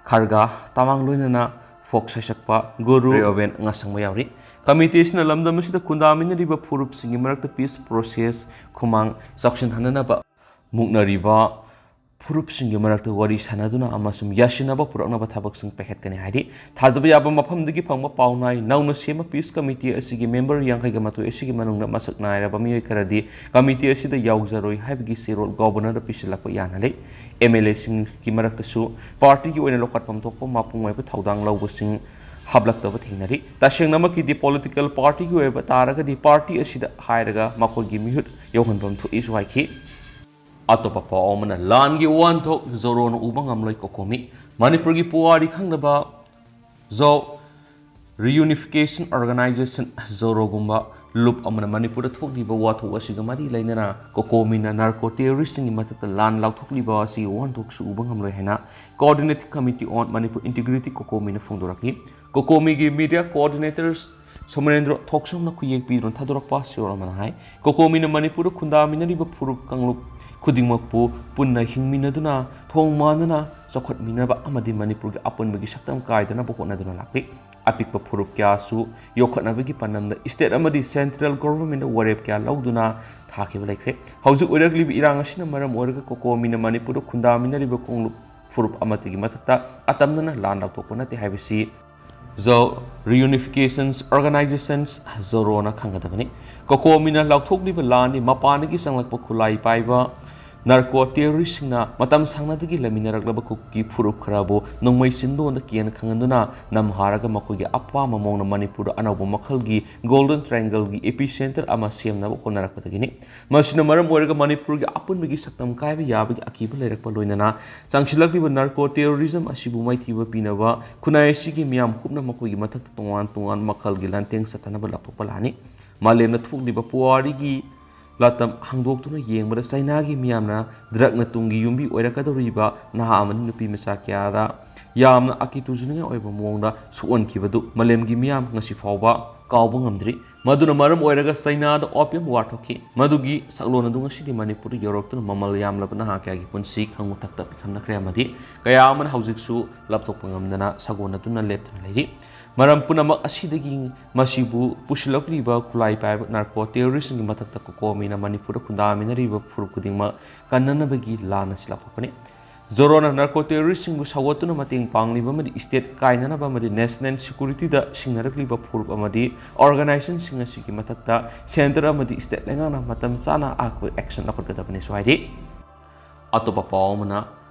ꯈꯔꯒꯥ, ꯇꯃꯥꯡ ꯂꯣꯏꯅꯅ folk ꯁꯩꯁꯛꯄ ꯒꯨꯔꯨ ꯔꯦꯑꯣꯕꯦꯟ ꯉꯥꯁꯪꯕ ꯌꯥꯎꯔꯤ꯫ ꯀꯃꯤꯇꯤ ꯑꯁꯤꯅ ꯂꯝꯗꯝ ꯑꯁꯤꯗ ꯈꯨꯟꯗꯥꯃꯤꯟꯅꯔꯤꯕ ꯐꯨꯔꯨꯞꯁꯤꯡꯒꯤ ꯃꯔꯛꯇ peace process ꯈꯨꯃꯥꯡ ꯆꯥꯎꯁꯤꯟꯍꯟꯅꯅꯕ ꯃꯨꯛꯅꯔꯤꯕ ꯐꯨꯔꯨꯞꯁꯤꯡꯒꯤ ꯃꯔꯛꯇ ꯋꯥꯔꯤ ꯁꯥꯟꯅꯗꯨꯅ ꯑꯃꯁꯨꯡ ꯌꯥꯁꯤꯟꯅꯕ ꯄꯨꯔꯛꯅꯕ ꯊꯕꯛꯁꯤꯡ ꯄꯥꯏꯈꯠꯀꯅꯤ ꯍꯥꯏꯔꯤ꯫ ꯊꯥꯖꯕ ꯌꯥꯕ ꯃꯐꯝꯗꯒꯤ ꯐꯪꯕ ꯄꯥꯎꯅꯥꯏ ꯅꯧꯅ ꯁꯦꯝꯕ peace committee ꯑꯁꯤꯒꯤ member ꯌꯥꯡꯈꯩꯒ ꯃꯥꯊꯣꯏ ꯑꯁꯤꯒꯤ ꯃꯅꯨꯡꯗ ꯃꯁꯛ ꯅꯥꯏꯔꯕ ꯃꯤꯑꯣꯏ ꯈꯔꯗꯤ committee ꯑꯁꯤꯗ ꯌꯥꯎꯖꯔꯣꯏ ꯍꯥꯏꯕꯒꯤ ꯆꯦꯔꯣꯜ Governorꯗ ꯄꯤꯁꯤꯜꯂꯛꯄ ꯌꯥꯅ ꯂꯩ꯫ MLAꯁꯤꯡꯒꯤ ꯃꯔꯛꯇꯁꯨ partyꯒꯤ ꯑꯣꯏꯅ ꯂꯧꯈꯠꯐꯝ ꯊꯣꯛꯄ ꯃꯄꯨꯡ ꯑꯣꯏꯕ ꯊꯧꯗꯥꯡ ꯂꯧꯕꯁꯤꯡ ꯍꯥꯞꯂꯛꯇꯕ ꯊꯦꯡꯅꯔꯤ꯫ ꯇꯁꯦꯡꯅꯃꯛꯀꯤꯗꯤ political partyꯒꯤ ꯑꯣꯏꯕ ꯇꯥꯔꯒꯗꯤ party ꯑꯁꯤꯗ ꯍꯥꯏꯔꯒ ꯃꯈꯣꯏꯒꯤ ꯃꯤꯍꯨꯠ ꯌꯧꯍꯟꯐꯝ ꯊꯣꯛꯏꯁꯨ ꯍꯥꯏꯈꯤ꯫ ꯑꯇꯣꯞꯄ ꯄꯥꯎ ꯑꯃꯅ, ꯂꯥꯟꯒꯤ ꯋꯥꯍꯟꯊꯣꯛ ꯖꯣꯔꯣꯅ ꯎꯕ ꯉꯝꯂꯣꯏ ꯀꯣꯀꯣꯃꯤ꯫ ꯃꯅꯤꯄꯨꯔꯒꯤ ꯄꯨꯋꯥꯔꯤ ꯈꯪꯅꯕ ꯖꯣ Reunification Organization ꯖꯣꯔꯣꯒꯨꯝꯕ ꯂꯨꯞ ꯑꯃꯅ ꯃꯅꯤꯄꯨꯔꯗ ꯊꯣꯛꯂꯤꯕ ꯋꯥꯊꯣꯛ ꯑꯁꯤꯒ ꯃꯔꯤ ꯂꯩꯅꯅ ꯀꯣꯀꯣꯃꯤꯅ narco terroristꯁꯤꯡꯒꯤ ꯃꯊꯛꯇ ꯂꯥꯟ ꯂꯥꯎꯊꯣꯛꯂꯤꯕ ꯑꯁꯤꯒꯤ ꯋꯥꯍꯟꯊꯣꯛꯁꯨ ꯎꯕ ꯉꯝꯂꯣꯏ ꯍꯥꯏꯅ Coordinating Committee on Manipur Integrity ꯀꯣꯀꯣꯃꯤꯅ ꯐꯣꯡꯗꯣꯔꯛꯂꯤ꯫ ꯀꯣꯀꯣꯃꯤꯒꯤ media coordinators ꯁꯣꯃꯔꯦꯟꯗ꯭ꯔꯣ ꯊꯣꯛꯆꯣꯝꯅ ꯈꯨꯌꯦꯛ ꯄꯤꯗꯨꯅ ꯊꯥꯗꯣꯔꯛꯄ ꯆꯦꯔꯣꯜ ꯑꯃꯅ ꯍꯥꯏ, ꯀꯣꯀꯣꯃꯤꯅ ꯃꯅꯤꯄꯨꯔꯗ ꯈꯨꯟꯗꯥꯃꯤꯟꯅꯔꯤꯕ ꯐꯨꯔꯨꯞ ꯀꯥꯡꯂꯨꯞ ꯈꯨꯗꯤꯡꯃꯛꯄꯨ ꯄꯨꯟꯅ ꯍꯤꯡꯃꯤꯟꯅꯗꯨꯅ ꯊꯣꯡ ꯃꯥꯟꯅꯅ ꯆꯥꯎꯈꯠꯃꯤꯟꯅꯕ ꯑꯃꯗꯤ ꯃꯅꯤꯄꯨꯔꯒꯤ ꯑꯄꯨꯟꯕꯒꯤ ꯁꯛꯇꯝ ꯀꯥꯏꯗꯅꯕ ꯍꯣꯠꯅꯗꯨꯅ ꯂꯥꯛꯂꯤ꯫ ꯑꯄꯤꯛꯄ ꯐꯨꯔꯨꯞ ꯀꯌꯥꯁꯨ ꯌꯣꯛꯈꯠꯅꯕꯒꯤ ꯄꯥꯟꯗꯝꯗ state ꯑꯃꯗꯤ central governmentꯅ ꯋꯥꯔꯦꯞ ꯀꯌꯥ ꯂꯧꯗꯨꯅ ꯊꯥꯈꯤꯕ ꯂꯩꯈ꯭ꯔꯦ꯫ ꯍꯧꯖꯤꯛ ꯑꯣꯏꯔꯛꯂꯤꯕ ꯏꯔꯥꯡ ꯑꯁꯤꯅ ꯃꯔꯝ ꯑꯣꯏꯔꯒ ꯀꯣꯀꯣꯃꯤꯅ ꯃꯅꯤꯄꯨꯔꯗ ꯈꯨꯟꯗꯥꯃꯤꯟꯅꯔꯤꯕ ꯀꯥꯡꯂꯨꯞ ꯐꯨꯔꯨꯞ ꯑꯃꯠꯇꯒꯤ ꯃꯊꯛꯇ ꯑꯇꯝꯅꯅ ꯂꯥꯟ ꯂꯥꯎꯊꯣꯛꯄ ꯅꯠꯇꯦ ꯍꯥꯏꯕꯁꯤ ꯖꯣ Reunifications Organizations, ꯖꯣꯔꯣꯅ ꯈꯪꯒꯗꯕꯅꯤ꯫ ꯀꯣꯀꯣꯃꯤꯅ ꯂꯥꯎꯊꯣꯛꯂꯤꯕ ꯂꯥꯟꯗꯤ ꯃꯄꯥꯟꯗꯒꯤ ꯆꯪꯂꯛꯄ ꯈꯨꯠꯂꯥꯏ ꯄꯥꯏꯕ ꯅꯥꯔꯀꯣ ꯇꯦꯔꯣꯔꯤꯁꯁꯤꯡꯅ ꯃꯇꯝ ꯁꯥꯡꯅꯗꯒꯤ ꯂꯩꯃꯤꯟꯅꯔꯛꯂꯕ ꯀꯨꯀꯤ ꯐꯨꯔꯨꯞ ꯈꯔꯕꯨ ꯅꯣꯡꯃꯩ ꯆꯤꯟꯗꯣꯟꯗ ꯀꯤꯍꯟ ꯈꯪꯍꯟꯗꯨꯅ ꯅꯝꯍꯥꯔꯒ ꯃꯈꯣꯏꯒꯤ ꯑꯄꯥꯝꯕ ꯃꯑꯣꯡꯗ ꯃꯅꯤꯄꯨꯔꯗ ꯑꯅꯧꯕ ꯃꯈꯜꯒꯤ Golden Triangleꯒꯤ epicenter ꯑꯃ ꯁꯦꯝꯅꯕ ꯍꯣꯠꯅꯔꯛꯄꯗꯒꯤꯅꯤ꯫ ꯃꯁꯤꯅ ꯃꯔꯝ ꯑꯣꯏꯔꯒ ꯃꯅꯤꯄꯨꯔꯒꯤ ꯑꯄꯨꯟꯕꯒꯤ ꯁꯛꯇꯝ ꯀꯥꯏꯕ ꯌꯥꯕꯒꯤ ꯑꯀꯤꯕ ꯂꯩꯔꯛꯄ ꯂꯣꯏꯅꯅ ꯆꯪꯁꯤꯜꯂꯛꯂꯤꯕ ꯅꯥꯔꯀꯣ ꯇꯦꯔꯣꯔꯤꯖꯝ ꯑꯁꯤꯕꯨ ꯃꯥꯏꯊꯤꯕ ꯄꯤꯅꯕ ꯈꯨꯟꯅꯥꯏ ꯑꯁꯤꯒꯤ ꯃꯤꯌꯥꯝ ꯄꯨꯝꯅꯃꯛ ꯃꯈꯣꯏꯒꯤ ꯃꯊꯛꯇ ꯇꯣꯉꯥꯟ ꯇꯣꯉꯥꯟꯕ ꯃꯈꯜꯒꯤ ꯂꯥꯟꯊꯦꯡ ꯆꯠꯊꯅꯕ ꯂꯥꯎꯊꯣꯛꯄ ꯂꯥꯛꯑꯅꯤ꯫ ꯃꯥꯂꯦꯝꯅ ꯊꯣꯛꯂꯤꯕ ꯄꯨꯋꯥꯔꯤꯒꯤ ꯂꯥꯇꯝ ꯍꯥꯡꯗꯣꯛꯇꯨꯅ ꯌꯦꯡꯕꯗ ꯆꯩꯅꯥꯒꯤ ꯃꯤꯌꯥꯝꯅ drugꯅ ꯇꯨꯡꯒꯤ ꯌꯨꯝꯕꯤ ꯑꯣꯏꯔꯛꯀꯗꯧꯔꯤꯕ ꯅꯍꯥ ꯑꯃꯗꯤ ꯅꯨꯄꯤ ꯃꯆꯥ ꯀꯌꯥꯗ ꯌꯥꯝꯅ ꯑꯀꯤ ꯇꯨꯖꯅꯤꯡꯉꯥꯏ ꯑꯣꯏꯕ ꯃꯑꯣꯡꯗ ꯁꯣꯛꯍꯟꯈꯤꯕꯗꯨ ꯃꯥꯂꯦꯝꯒꯤ ꯃꯤꯌꯥꯝ ꯉꯁꯤ ꯐꯥꯎꯕ ꯀꯥꯎꯕ ꯉꯝꯗ꯭ꯔꯤ꯫ ꯃꯗꯨꯅ ꯃꯔꯝ ꯑꯣꯏꯔꯒ ꯆꯩꯅꯥꯗ opium war ꯊꯣꯛꯈꯤ꯫ ꯃꯗꯨꯒꯤ ꯁꯛꯂꯣꯟ ꯑꯗꯨ ꯉꯁꯤꯗꯤ ꯃꯅꯤꯄꯨꯔꯗ ꯌꯧꯔꯛꯇꯨꯅ ꯃꯃꯜ ꯌꯥꯝꯂꯕ ꯅꯍꯥ ꯀꯌꯥꯒꯤ ꯄꯨꯟꯁꯤ ꯈꯪꯉꯨ ꯊꯛꯇ ꯄꯤꯈꯝꯅꯈ꯭ꯔꯦ ꯑꯃꯗꯤ ꯀꯌꯥ ꯑꯃꯅ ꯍꯧꯖꯤꯛꯁꯨ ꯂꯥꯞꯊꯣꯛꯄ ꯉꯝꯗꯅ ꯁꯥꯒꯣꯟꯅꯗꯨꯅ ꯂꯦꯞꯇꯨꯅ ꯂꯩꯔꯤ꯫ ꯃꯔꯝ ꯄꯨꯝꯅꯃꯛ ꯑꯁꯤꯗꯒꯤ ꯃꯁꯤꯕꯨ ꯄꯨꯁꯤꯜꯂꯛꯂꯤꯕ ꯈꯨꯠꯂꯥꯏ ꯄꯥꯏꯕ ꯅꯥꯔꯀꯣ ꯇꯦꯔꯣꯔꯤꯁꯁꯤꯡꯒꯤ ꯃꯊꯛꯇ ꯀꯣꯀꯣꯃꯤꯅ ꯃꯅꯤꯄꯨꯔꯗ ꯈꯨꯟꯗꯥꯃꯤꯟꯅꯔꯤꯕ ꯐꯨꯔꯨꯞ ꯈꯨꯗꯤꯡꯃꯛ ꯀꯟꯅꯅꯕꯒꯤ ꯂꯥꯟ ꯑꯁꯤ ꯂꯥꯎꯊꯣꯛꯄꯅꯤ꯫ ꯖꯣꯔꯣꯅ ꯅꯥꯔꯀꯣ ꯇꯦꯔꯣꯔꯤꯁꯁꯤꯡꯕꯨ ꯁꯧꯒꯠꯇꯨꯅ ꯃꯇꯦꯡ ꯄꯥꯡꯂꯤꯕ ꯑꯃꯗꯤ state ꯀꯥꯏꯅꯅꯕ ꯑꯃꯗꯤ national securityꯗ ꯁꯤꯡꯅꯔꯛꯂꯤꯕ ꯐꯨꯔꯨꯞ ꯑꯃꯗꯤ organizationꯁꯤꯡ ꯑꯁꯤꯒꯤ ꯃꯊꯛꯇ centre ꯑꯃꯗꯤ state ꯂꯩꯉꯥꯛꯅ ꯃꯇꯝ ꯆꯥꯅ ꯑꯀꯛꯄ action ꯂꯧꯈꯠꯀꯗꯕꯅꯤꯁꯨ ꯍꯥꯏꯔꯤ꯫ ꯑꯇꯣꯞꯄ ꯄꯥꯎ ꯑꯃꯅ,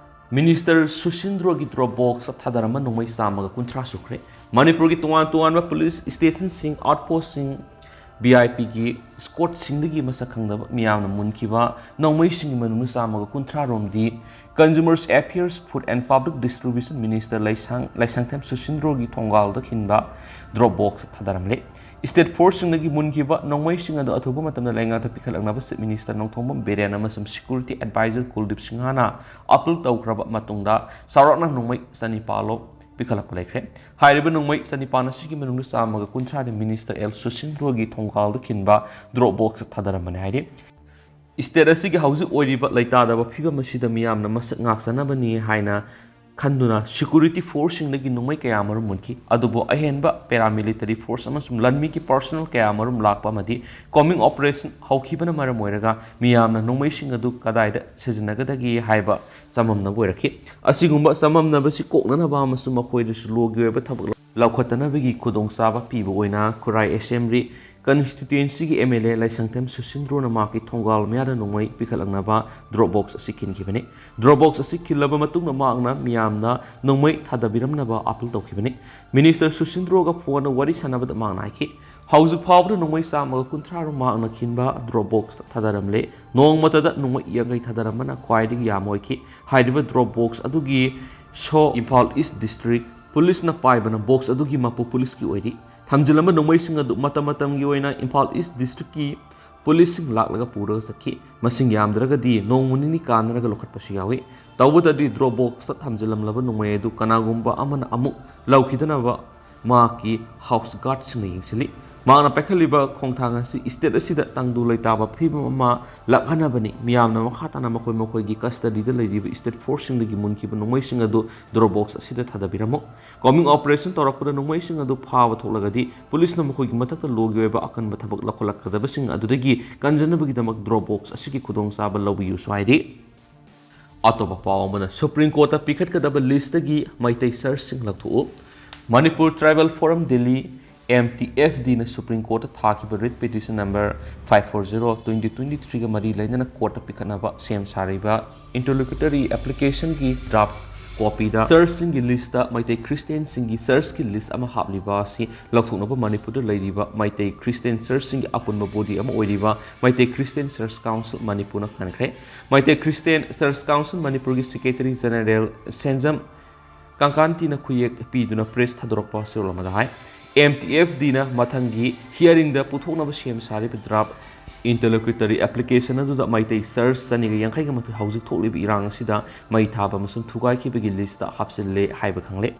Minister ꯁꯨꯁꯤꯟꯗ꯭ꯔꯣꯒꯤ drop boxꯇ ꯊꯥꯗꯔꯝꯕ ꯅꯣꯡꯃꯩ ꯆꯥꯝꯃꯒ ꯀꯨꯟꯊ꯭ꯔꯥ ꯁꯨꯈ꯭ꯔꯦ꯫ ꯃꯅꯤꯄꯨꯔꯒꯤ ꯇꯣꯉꯥꯟ ꯇꯣꯉꯥꯟꯕ police stationꯁꯤꯡ, outpostꯁꯤꯡ, VIPꯒꯤ squadꯁꯤꯡꯗꯒꯤ ꯃꯁꯛ ꯈꯪꯗꯕ ꯃꯤꯌꯥꯝꯅ ꯃꯨꯟꯈꯤꯕ ꯅꯣꯡꯃꯩꯁꯤꯡꯒꯤ ꯃꯅꯨꯡꯗ ꯆꯥꯝꯃꯒ ꯀꯨꯟꯊ꯭ꯔꯥ ꯔꯣꯝꯗꯤ Consumer Affairs, Food and Public Distribution Minister ꯂꯩꯁꯥꯡ-, ꯂꯩꯁꯪꯊꯦꯝ ꯁꯨꯁꯤꯟꯗ꯭ꯔꯣꯒꯤ ꯊꯣꯡꯒꯥꯜꯗ ꯈꯤꯟꯕ drop boxꯇ ꯊꯥꯗꯔꯝꯂꯦ꯫ State forceꯁꯤꯡꯗꯒꯤ ꯃꯨꯟꯈꯤꯕ ꯅꯣꯡꯃꯩꯁꯤꯡ ꯑꯗꯨ ꯑꯊꯨꯕ ꯃꯇꯝꯗ ꯂꯩꯉꯥꯛꯇ ꯄꯤꯈꯠꯂꯛꯅꯕ Chief Minister ꯅꯣꯡꯊꯣꯝꯕꯝ ꯕꯤꯔꯦꯟ ꯑꯃꯁꯨꯡ Security Advisor ꯀꯨꯜꯗꯤꯞ ꯁꯤꯡꯍꯅ appeal ꯇꯧꯈ꯭ꯔꯕ ꯃꯇꯨꯡꯗ ꯆꯥꯎꯔꯥꯛꯅ ꯅꯣꯡꯃꯩ ꯆꯅꯤꯄꯥꯜ ꯂꯣꯝ ꯄꯤꯈꯠꯂꯛꯄ ꯂꯩꯈ꯭ꯔꯦ꯫ ꯍꯥꯏꯔꯤꯕ ꯅꯣꯡꯃꯩ ꯆꯅꯤꯄꯥꯟ ꯑꯁꯤꯒꯤ ꯃꯅꯨꯡꯗ ꯆꯥꯝꯃꯒ ꯀꯨꯟꯊ꯭ꯔꯥꯗꯤ ꯃꯤꯅꯤꯁꯇꯔ ꯑꯦꯜ ꯁꯨꯁꯤꯟꯗ꯭ꯔꯣꯒꯤ ꯊꯣꯡꯒꯥꯜꯗ ꯈꯤꯟꯕ ꯗ꯭ꯔꯣꯞ ꯕꯣꯛꯁꯇ ꯊꯥꯗꯔꯝꯕꯅꯤ ꯍꯥꯏꯔꯤ꯫ ꯁ꯭ꯇꯦꯠ ꯑꯁꯤꯒꯤ ꯍꯧꯖꯤꯛ ꯑꯣꯏꯔꯤꯕ ꯂꯩꯇꯥꯗꯕ ꯐꯤꯕꯝ ꯑꯁꯤꯗ ꯃꯤꯌꯥꯝꯅ ꯃꯁꯛ ꯉꯥꯛꯆꯅꯕꯅꯤ ꯍꯥꯏꯅ ꯈꯟꯗꯨꯅ ꯁꯦꯀ꯭ꯌꯨꯔꯤꯇꯤ ꯐꯣꯔꯁꯁꯤꯡꯗꯒꯤ ꯅꯣꯡꯃꯩ ꯀꯌꯥ ꯃꯔꯨꯝ ꯃꯨꯟꯈꯤ꯫ ꯑꯗꯨꯕꯨ ꯑꯍꯦꯟꯕ ꯄꯦꯔꯥꯃꯤꯂꯤꯇꯔꯤ ꯐꯣꯔꯁ ꯑꯃꯁꯨꯡ ꯂꯟꯃꯤꯒꯤ ꯄꯔꯁꯣꯅꯦꯜ ꯀꯌꯥ ꯃꯔꯨꯝ ꯂꯥꯛꯄ ꯑꯃꯗꯤ ꯀꯣꯝꯕꯤꯡ ꯑꯣꯄꯔꯦꯁꯟ ꯍꯧꯈꯤꯕꯅ ꯃꯔꯝ ꯑꯣꯏꯔꯒ ꯃꯤꯌꯥꯝꯅ ꯅꯣꯡꯃꯩꯁꯤꯡ ꯑꯗꯨ ꯀꯗꯥꯏꯗ ꯁꯤꯖꯤꯟꯅꯒꯗꯒꯦ ꯍꯥꯏꯕ ꯆꯃꯝꯅꯕ ꯑꯣꯏꯔꯛꯈꯤ꯫ ꯑꯁꯤꯒꯨꯝꯕ ꯆꯃꯝꯅꯕꯁꯤ ꯀꯣꯛꯅꯅꯕ ꯑꯃꯁꯨꯡ ꯃꯈꯣꯏꯗꯁꯨ ꯂꯣꯒꯤ ꯑꯣꯏꯕ ꯊꯕꯛ ꯂꯧꯈꯠꯇꯅꯕꯒꯤ ꯈꯨꯗꯣꯡꯆꯥꯕ ꯄꯤꯕ ꯑꯣꯏꯅ ꯈꯨꯔꯥꯏ ꯑꯦꯁꯦꯝꯕ꯭ꯂꯤ ꯀꯟꯁꯇꯤꯇ꯭ꯌꯨꯌꯦꯟꯁꯤꯒꯤ ꯑꯦꯝ ꯑꯦꯜ ꯑꯦ ꯂꯥꯏꯁꯪꯊꯦꯝ ꯁꯨꯁꯤꯟꯗ꯭ꯔꯣꯅ ꯃꯍꯥꯛꯀꯤ ꯊꯣꯡꯒꯥꯜ ꯃꯌꯥꯗ ꯅꯣꯡꯃꯩ ꯄꯤꯈꯠꯂꯛꯅꯕ ꯗ꯭ꯔꯣꯞ ꯕꯣꯛꯁ ꯑꯁꯤ ꯈꯤꯟꯈꯤꯕꯅꯤ꯫ ꯗ꯭ꯔꯣꯞ ꯕꯣꯛꯁ ꯑꯁꯤ ꯈꯤꯜꯂꯕ ꯃꯇꯨꯡꯗ ꯃꯍꯥꯛꯅ ꯃꯤꯌꯥꯝꯅ ꯅꯣꯡꯃꯩ ꯊꯥꯗꯕꯤꯔꯝꯅꯕ ꯑꯥꯄꯤꯜ ꯇꯧꯈꯤꯕꯅꯤ꯫ ꯃꯤꯅꯤꯁꯇꯔ ꯁꯨꯁꯤꯟꯗ꯭ꯔꯣꯒ ꯐꯣꯟꯗ ꯋꯥꯔꯤ ꯁꯥꯟꯅꯕꯗ ꯃꯍꯥꯛꯅ ꯍꯥꯏꯈꯤ, ꯍꯧꯖꯤꯛ ꯐꯥꯎꯕꯗ ꯅꯣꯡꯃꯩ ꯆꯥꯝꯃꯒ ꯀꯨꯟꯊ꯭ꯔꯥ ꯔꯣꯝ ꯃꯍꯥꯛꯅ ꯈꯤꯟꯕ ꯗ꯭ꯔꯣꯞ ꯕꯣꯛꯁꯇ ꯊꯥꯗꯔꯝꯂꯦ꯫ ꯅꯣꯡꯃꯇꯗ ꯅꯣꯡꯃꯩ ꯌꯥꯡꯈꯩ ꯊꯥꯗꯔꯝꯕꯅ ꯈ꯭ꯋꯥꯏꯗꯒꯤ ꯌꯥꯝꯕ ꯑꯣꯏꯈꯤ꯫ ꯍꯥꯏꯔꯤꯕ ꯗ꯭ꯔꯣꯞ ꯕꯣꯛꯁ ꯑꯗꯨꯒꯤ ꯁꯣ ꯏꯝꯐꯥꯜ ꯏꯁ ꯗꯤꯁꯇ꯭ꯔꯤꯛ ꯄꯨꯂꯤꯁꯅ ꯄꯥꯏꯕꯅ ꯕꯣꯛꯁ ꯑꯗꯨꯒꯤ ꯃꯄꯨ ꯄꯨꯂꯤꯁꯀꯤ ꯑꯣꯏꯔꯤ꯫ ꯊꯝꯖꯤꯜꯂꯝꯕ ꯅꯣꯡꯃꯩꯁꯤꯡ ꯑꯗꯨ ꯃꯇꯝ ꯃꯇꯝꯒꯤ ꯑꯣꯏꯅ ꯏꯝꯐꯥꯜ ꯏꯁ ꯗꯤꯁꯇ꯭ꯔꯤꯛꯀꯤ ꯄꯨꯂꯤꯁꯁꯤꯡ ꯂꯥꯛꯂꯒ ꯄꯨꯔꯒ ꯆꯠꯈꯤ꯫ ꯃꯁꯤꯡ ꯌꯥꯝꯗ꯭ꯔꯒꯗꯤ ꯅꯣꯡꯃ ꯅꯤꯅꯤ ꯀꯥꯟꯅꯔꯒ ꯂꯧꯈꯠꯄꯁꯨ ꯌꯥꯎꯏ꯫ ꯇꯧꯕꯇꯗꯤ ꯗ꯭ꯔꯣꯞ ꯕꯣꯛꯁꯇ ꯊꯝꯖꯤꯜꯂꯝꯂꯕ ꯅꯣꯡꯃꯩ ꯑꯗꯨ ꯀꯅꯥꯒꯨꯝꯕ ꯑꯃꯅ ꯑꯃꯨꯛ ꯂꯧꯈꯤꯗꯅꯕ ꯃꯍꯥꯛꯀꯤ ꯍꯥꯎꯁ ꯒꯥꯔꯗꯁꯤꯡꯅ ꯌꯦꯡꯁꯤꯜꯂꯤ꯫ ꯃꯍꯥꯛꯅ ꯄꯥꯏꯈꯠꯂꯤꯕ ꯈꯣꯡꯊꯥꯡ ꯑꯁꯤ ꯁ꯭ꯇꯦꯠ ꯑꯁꯤꯗ ꯇꯪꯗꯨ ꯂꯩꯇꯥꯕ ꯐꯤꯕꯝ ꯑꯃ ꯂꯥꯛꯍꯟꯅꯕꯅꯤ꯫ ꯃꯤꯌꯥꯝꯅ ꯃꯈꯥ ꯇꯥꯅ ꯃꯈꯣꯏ ꯃꯈꯣꯏꯒꯤ ꯀꯁꯇꯗꯤꯗ ꯂꯩꯔꯤꯕ ꯁ꯭ꯇꯦꯠ ꯐꯣꯔꯁꯁꯤꯡꯗꯒꯤ ꯃꯨꯟꯈꯤꯕ ꯅꯣꯡꯃꯩꯁꯤꯡ ꯑꯗꯨ ꯗ꯭ꯔꯣꯞ ꯕꯣꯛꯁ ꯑꯁꯤꯗ ꯊꯥꯗꯕꯤꯔꯝꯃꯨ꯫ ꯀꯣꯝꯕꯤꯡ ꯑꯣꯄꯔꯦꯁꯟ ꯇꯧꯔꯛꯄꯗ ꯅꯣꯡꯃꯩꯁꯤꯡ ꯑꯗꯨ ꯐꯥꯕ ꯊꯣꯛꯂꯒꯗꯤ ꯄꯨꯂꯤꯁꯅ ꯃꯈꯣꯏꯒꯤ ꯃꯊꯛꯇ ꯂꯣꯒꯤ ꯑꯣꯏꯕ ꯑꯀꯟꯕ ꯊꯕꯛ ꯂꯧꯈꯠꯂꯛꯀꯗꯕꯁꯤꯡ ꯑꯗꯨꯗꯒꯤ ꯀꯟꯖꯅꯕꯒꯤꯗꯃꯛ ꯗ꯭ꯔꯣꯞ ꯕꯣꯛꯁ ꯑꯁꯤꯒꯤ ꯈꯨꯗꯣꯡꯆꯥꯕ ꯂꯧꯕꯤꯌꯨꯁꯨ ꯍꯥꯏꯔꯤ꯫ ꯑꯇꯣꯞꯄ ꯄꯥꯎ ꯑꯃꯅ, ꯁꯨꯄ꯭ꯔꯤꯝ ꯀꯣꯔꯠꯇ ꯄꯤꯈꯠꯀꯗꯕ ꯂꯤꯁꯇꯒꯤ ꯃꯩꯇꯩ ꯆꯔꯆꯁꯤꯡ ꯂꯧꯊꯣꯛꯎ꯫ Manipur tribal forum Delhi, M T F ꯗꯤꯅ ꯁꯨꯄ꯭ꯔꯤꯝ ꯀꯣꯔꯠꯇ ꯊꯥꯈꯤꯕ writ petition number five four zero twenty twenty ꯊ꯭ꯔꯤꯒ ꯃꯔꯤ ꯂꯩꯅꯅ ꯀꯣꯔꯠꯇ ꯄꯤꯈꯠꯅꯕ ꯁꯦꯝ ꯁꯥꯔꯤꯕ ꯏꯟꯇꯔꯂꯣꯀ꯭ꯌꯨꯇꯔꯤ ꯑꯦꯄ꯭ꯂꯤꯀꯦꯁꯟꯒꯤ ꯗ꯭ꯔꯥꯐ ꯀꯣꯄꯤꯗ ꯆꯔꯆꯁꯤꯡꯒꯤ ꯂꯤꯁꯇ ꯃꯩꯇꯩ ꯈ꯭ꯔꯤꯁꯇꯤꯌꯥꯟꯁꯤꯡꯒꯤ ꯆꯔꯆꯀꯤ ꯂꯤꯁ ꯑꯃ ꯍꯥꯞꯂꯤꯕ ꯑꯁꯤ ꯂꯧꯊꯣꯛꯅꯕ ꯃꯅꯤꯄꯨꯔꯗ ꯂꯩꯔꯤꯕ ꯃꯩꯇꯩ ꯈ꯭ꯔꯤꯁꯇꯤꯌꯥꯟ ꯆꯔꯆꯁꯤꯡꯒꯤ ꯑꯄꯨꯟꯕ ꯕꯣꯗꯤ ꯑꯃ ꯑꯣꯏꯔꯤꯕ ꯃꯩꯇꯩ ꯈ꯭ꯔꯤꯁꯇꯤꯌꯥꯟ ꯆꯔꯆ ꯀꯥꯎꯟꯁꯤꯜ ꯃꯅꯤꯄꯨꯔꯅ ꯈꯟꯈ꯭ꯔꯦ꯫ ꯃꯩꯇꯩ ꯈ꯭ꯔꯤꯁꯇꯤꯌꯥꯟ ꯆꯔꯆ ꯀꯥꯎꯟꯁꯤꯜ ꯃꯅꯤꯄꯨꯔꯒꯤ ꯁꯦꯀ꯭ꯔꯦꯇꯔꯤ ꯖꯦꯅꯦꯔꯦꯜ ꯁꯦꯟꯖꯝ ꯀꯥꯡꯀꯥꯟꯇꯤꯅ ꯈꯨꯌꯦꯛ ꯄꯤꯗꯨꯅ ꯄ꯭ꯔꯦꯁ ꯊꯥꯗꯣꯔꯛꯄ ꯆꯦꯔꯣꯜ ꯑꯃꯗ ꯍꯥꯏ, ꯑꯦꯝ ꯇꯤ ꯑꯦꯐ ꯗꯤꯅ ꯃꯊꯪꯒꯤ ꯍꯤꯌꯥꯔꯤꯡꯗ ꯄꯨꯊꯣꯛꯅꯕ ꯁꯦꯝ ꯁꯥꯔꯤꯕ ꯗ꯭ꯔꯥꯐ ꯏꯟꯇꯔꯂꯣꯀ꯭ꯌꯨꯇꯔꯤ ꯑꯦꯄ꯭ꯂꯤꯀꯦꯁꯟ ꯑꯗꯨꯗ ꯃꯩꯇꯩ ꯆꯔꯆ ꯆꯅꯤꯒ ꯌꯥꯡꯈꯩꯒ ꯃꯥꯊꯣꯏ ꯍꯧꯖꯤꯛ ꯊꯣꯛꯂꯤꯕ ꯏꯔꯥꯡ ꯑꯁꯤꯗ ꯃꯩ ꯊꯥꯕ ꯑꯃꯁꯨꯡ ꯊꯨꯒꯥꯏꯈꯤꯕꯒꯤ ꯂꯤꯁꯇ ꯍꯥꯞꯆꯤꯜꯂꯦ ꯍꯥꯏꯕ ꯈꯪꯂꯦ꯫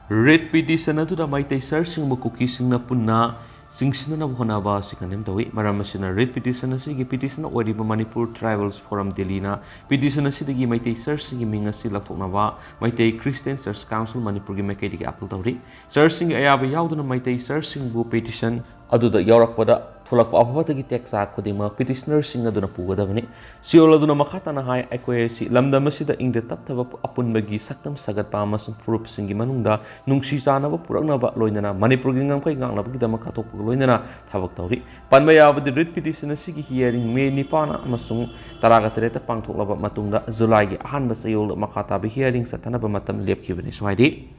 Writ Petition ꯑꯗꯨꯗ ꯃꯩꯇꯩ ꯆꯔꯆꯁꯤꯡꯕꯨ ꯀꯨꯀꯤꯁꯤꯡꯅ ꯄꯨꯟꯅ ꯆꯤꯡꯁꯤꯟꯅꯅꯕ ꯍꯣꯠꯅꯕ ꯑꯁꯤ ꯀꯟꯗꯦꯝ ꯇꯧꯏ꯫ ꯃꯔꯝ ꯑꯁꯤꯅ, Writ Petition ꯑꯁꯤꯒꯤ petition ꯑꯣꯏꯔꯤꯕ Manipur Tribals Forum Delhi ꯅ petition ꯑꯁꯤꯗꯒꯤ ꯃꯩꯇꯩ ꯆꯔꯆꯁꯤꯡꯒꯤ ꯃꯤꯡ ꯑꯁꯤ ꯂꯧꯊꯣꯛꯅꯕ ꯃꯩꯇꯩ Christian Church Council ꯃꯅꯤꯄꯨꯔꯒꯤ ꯃꯥꯏꯀꯩꯗꯒꯤ appeal ꯇꯧꯔꯤ꯫ ꯆꯔꯆꯁꯤꯡꯒꯤ ꯑꯌꯥꯕ ꯌꯥꯎꯗꯅ ꯃꯩꯇꯩ ꯆꯔꯆꯁꯤꯡꯕꯨ petition ꯑꯗꯨꯗ ꯌꯥꯎꯔꯛꯄꯗ ꯊꯣꯛꯂꯛꯄ ꯑꯐꯕꯇꯒꯤ ꯇꯦꯛꯆꯥ ꯈꯨꯗꯤꯡꯃꯛ petitionerꯁꯤꯡ ꯑꯗꯨꯅ ꯄꯨꯒꯗꯕꯅꯤ꯫ ꯁꯤꯑꯣꯜ ꯑꯗꯨꯅ ꯃꯈꯥ ꯇꯥꯅ ꯍꯥꯏ, ꯑꯩꯈꯣꯏ ꯑꯁꯤ ꯂꯝꯗꯝ ꯑꯁꯤꯗ ꯏꯪꯗ ꯇꯞꯊꯕ ꯑꯄꯨꯟꯕꯒꯤ ꯁꯛꯇꯝ ꯁꯥꯒꯠꯄ ꯑꯃꯁꯨꯡ ꯐꯨꯔꯨꯞꯁꯤꯡꯒꯤ ꯃꯅꯨꯡꯗ ꯅꯨꯡꯁꯤ ꯆꯥꯟꯅꯕ ꯄꯨꯔꯛꯅꯕ, ꯂꯣꯏꯅꯅ ꯃꯅꯤꯄꯨꯔꯒꯤ ꯉꯝꯈꯩ ꯉꯥꯛꯅꯕꯒꯤꯗꯃꯛ ꯀꯠꯊꯣꯛꯄꯒ ꯂꯣꯏꯅꯅ ꯊꯕꯛ ꯇꯧꯔꯤ꯫ ꯄꯟꯕ ꯌꯥꯕꯗꯤ, Writ Petition ꯑꯁꯤꯒꯤ hearing May ꯅꯤꯄꯥꯟ ꯑꯃꯁꯨꯡ ꯇꯔꯥꯒ ꯇꯔꯦꯠꯇ ꯄꯥꯡꯊꯣꯛꯂꯕ ꯃꯇꯨꯡꯗ, Julyꯒꯤ ꯑꯍꯥꯟꯕ ꯆꯌꯣꯜꯗ ꯃꯈꯥ ꯇꯥꯕ hearing ꯆꯠꯊꯅꯕ ꯃꯇꯝ ꯂꯦꯞꯈꯤꯕꯅꯤ꯫ ꯁ꯭ꯋꯥꯏꯗꯤ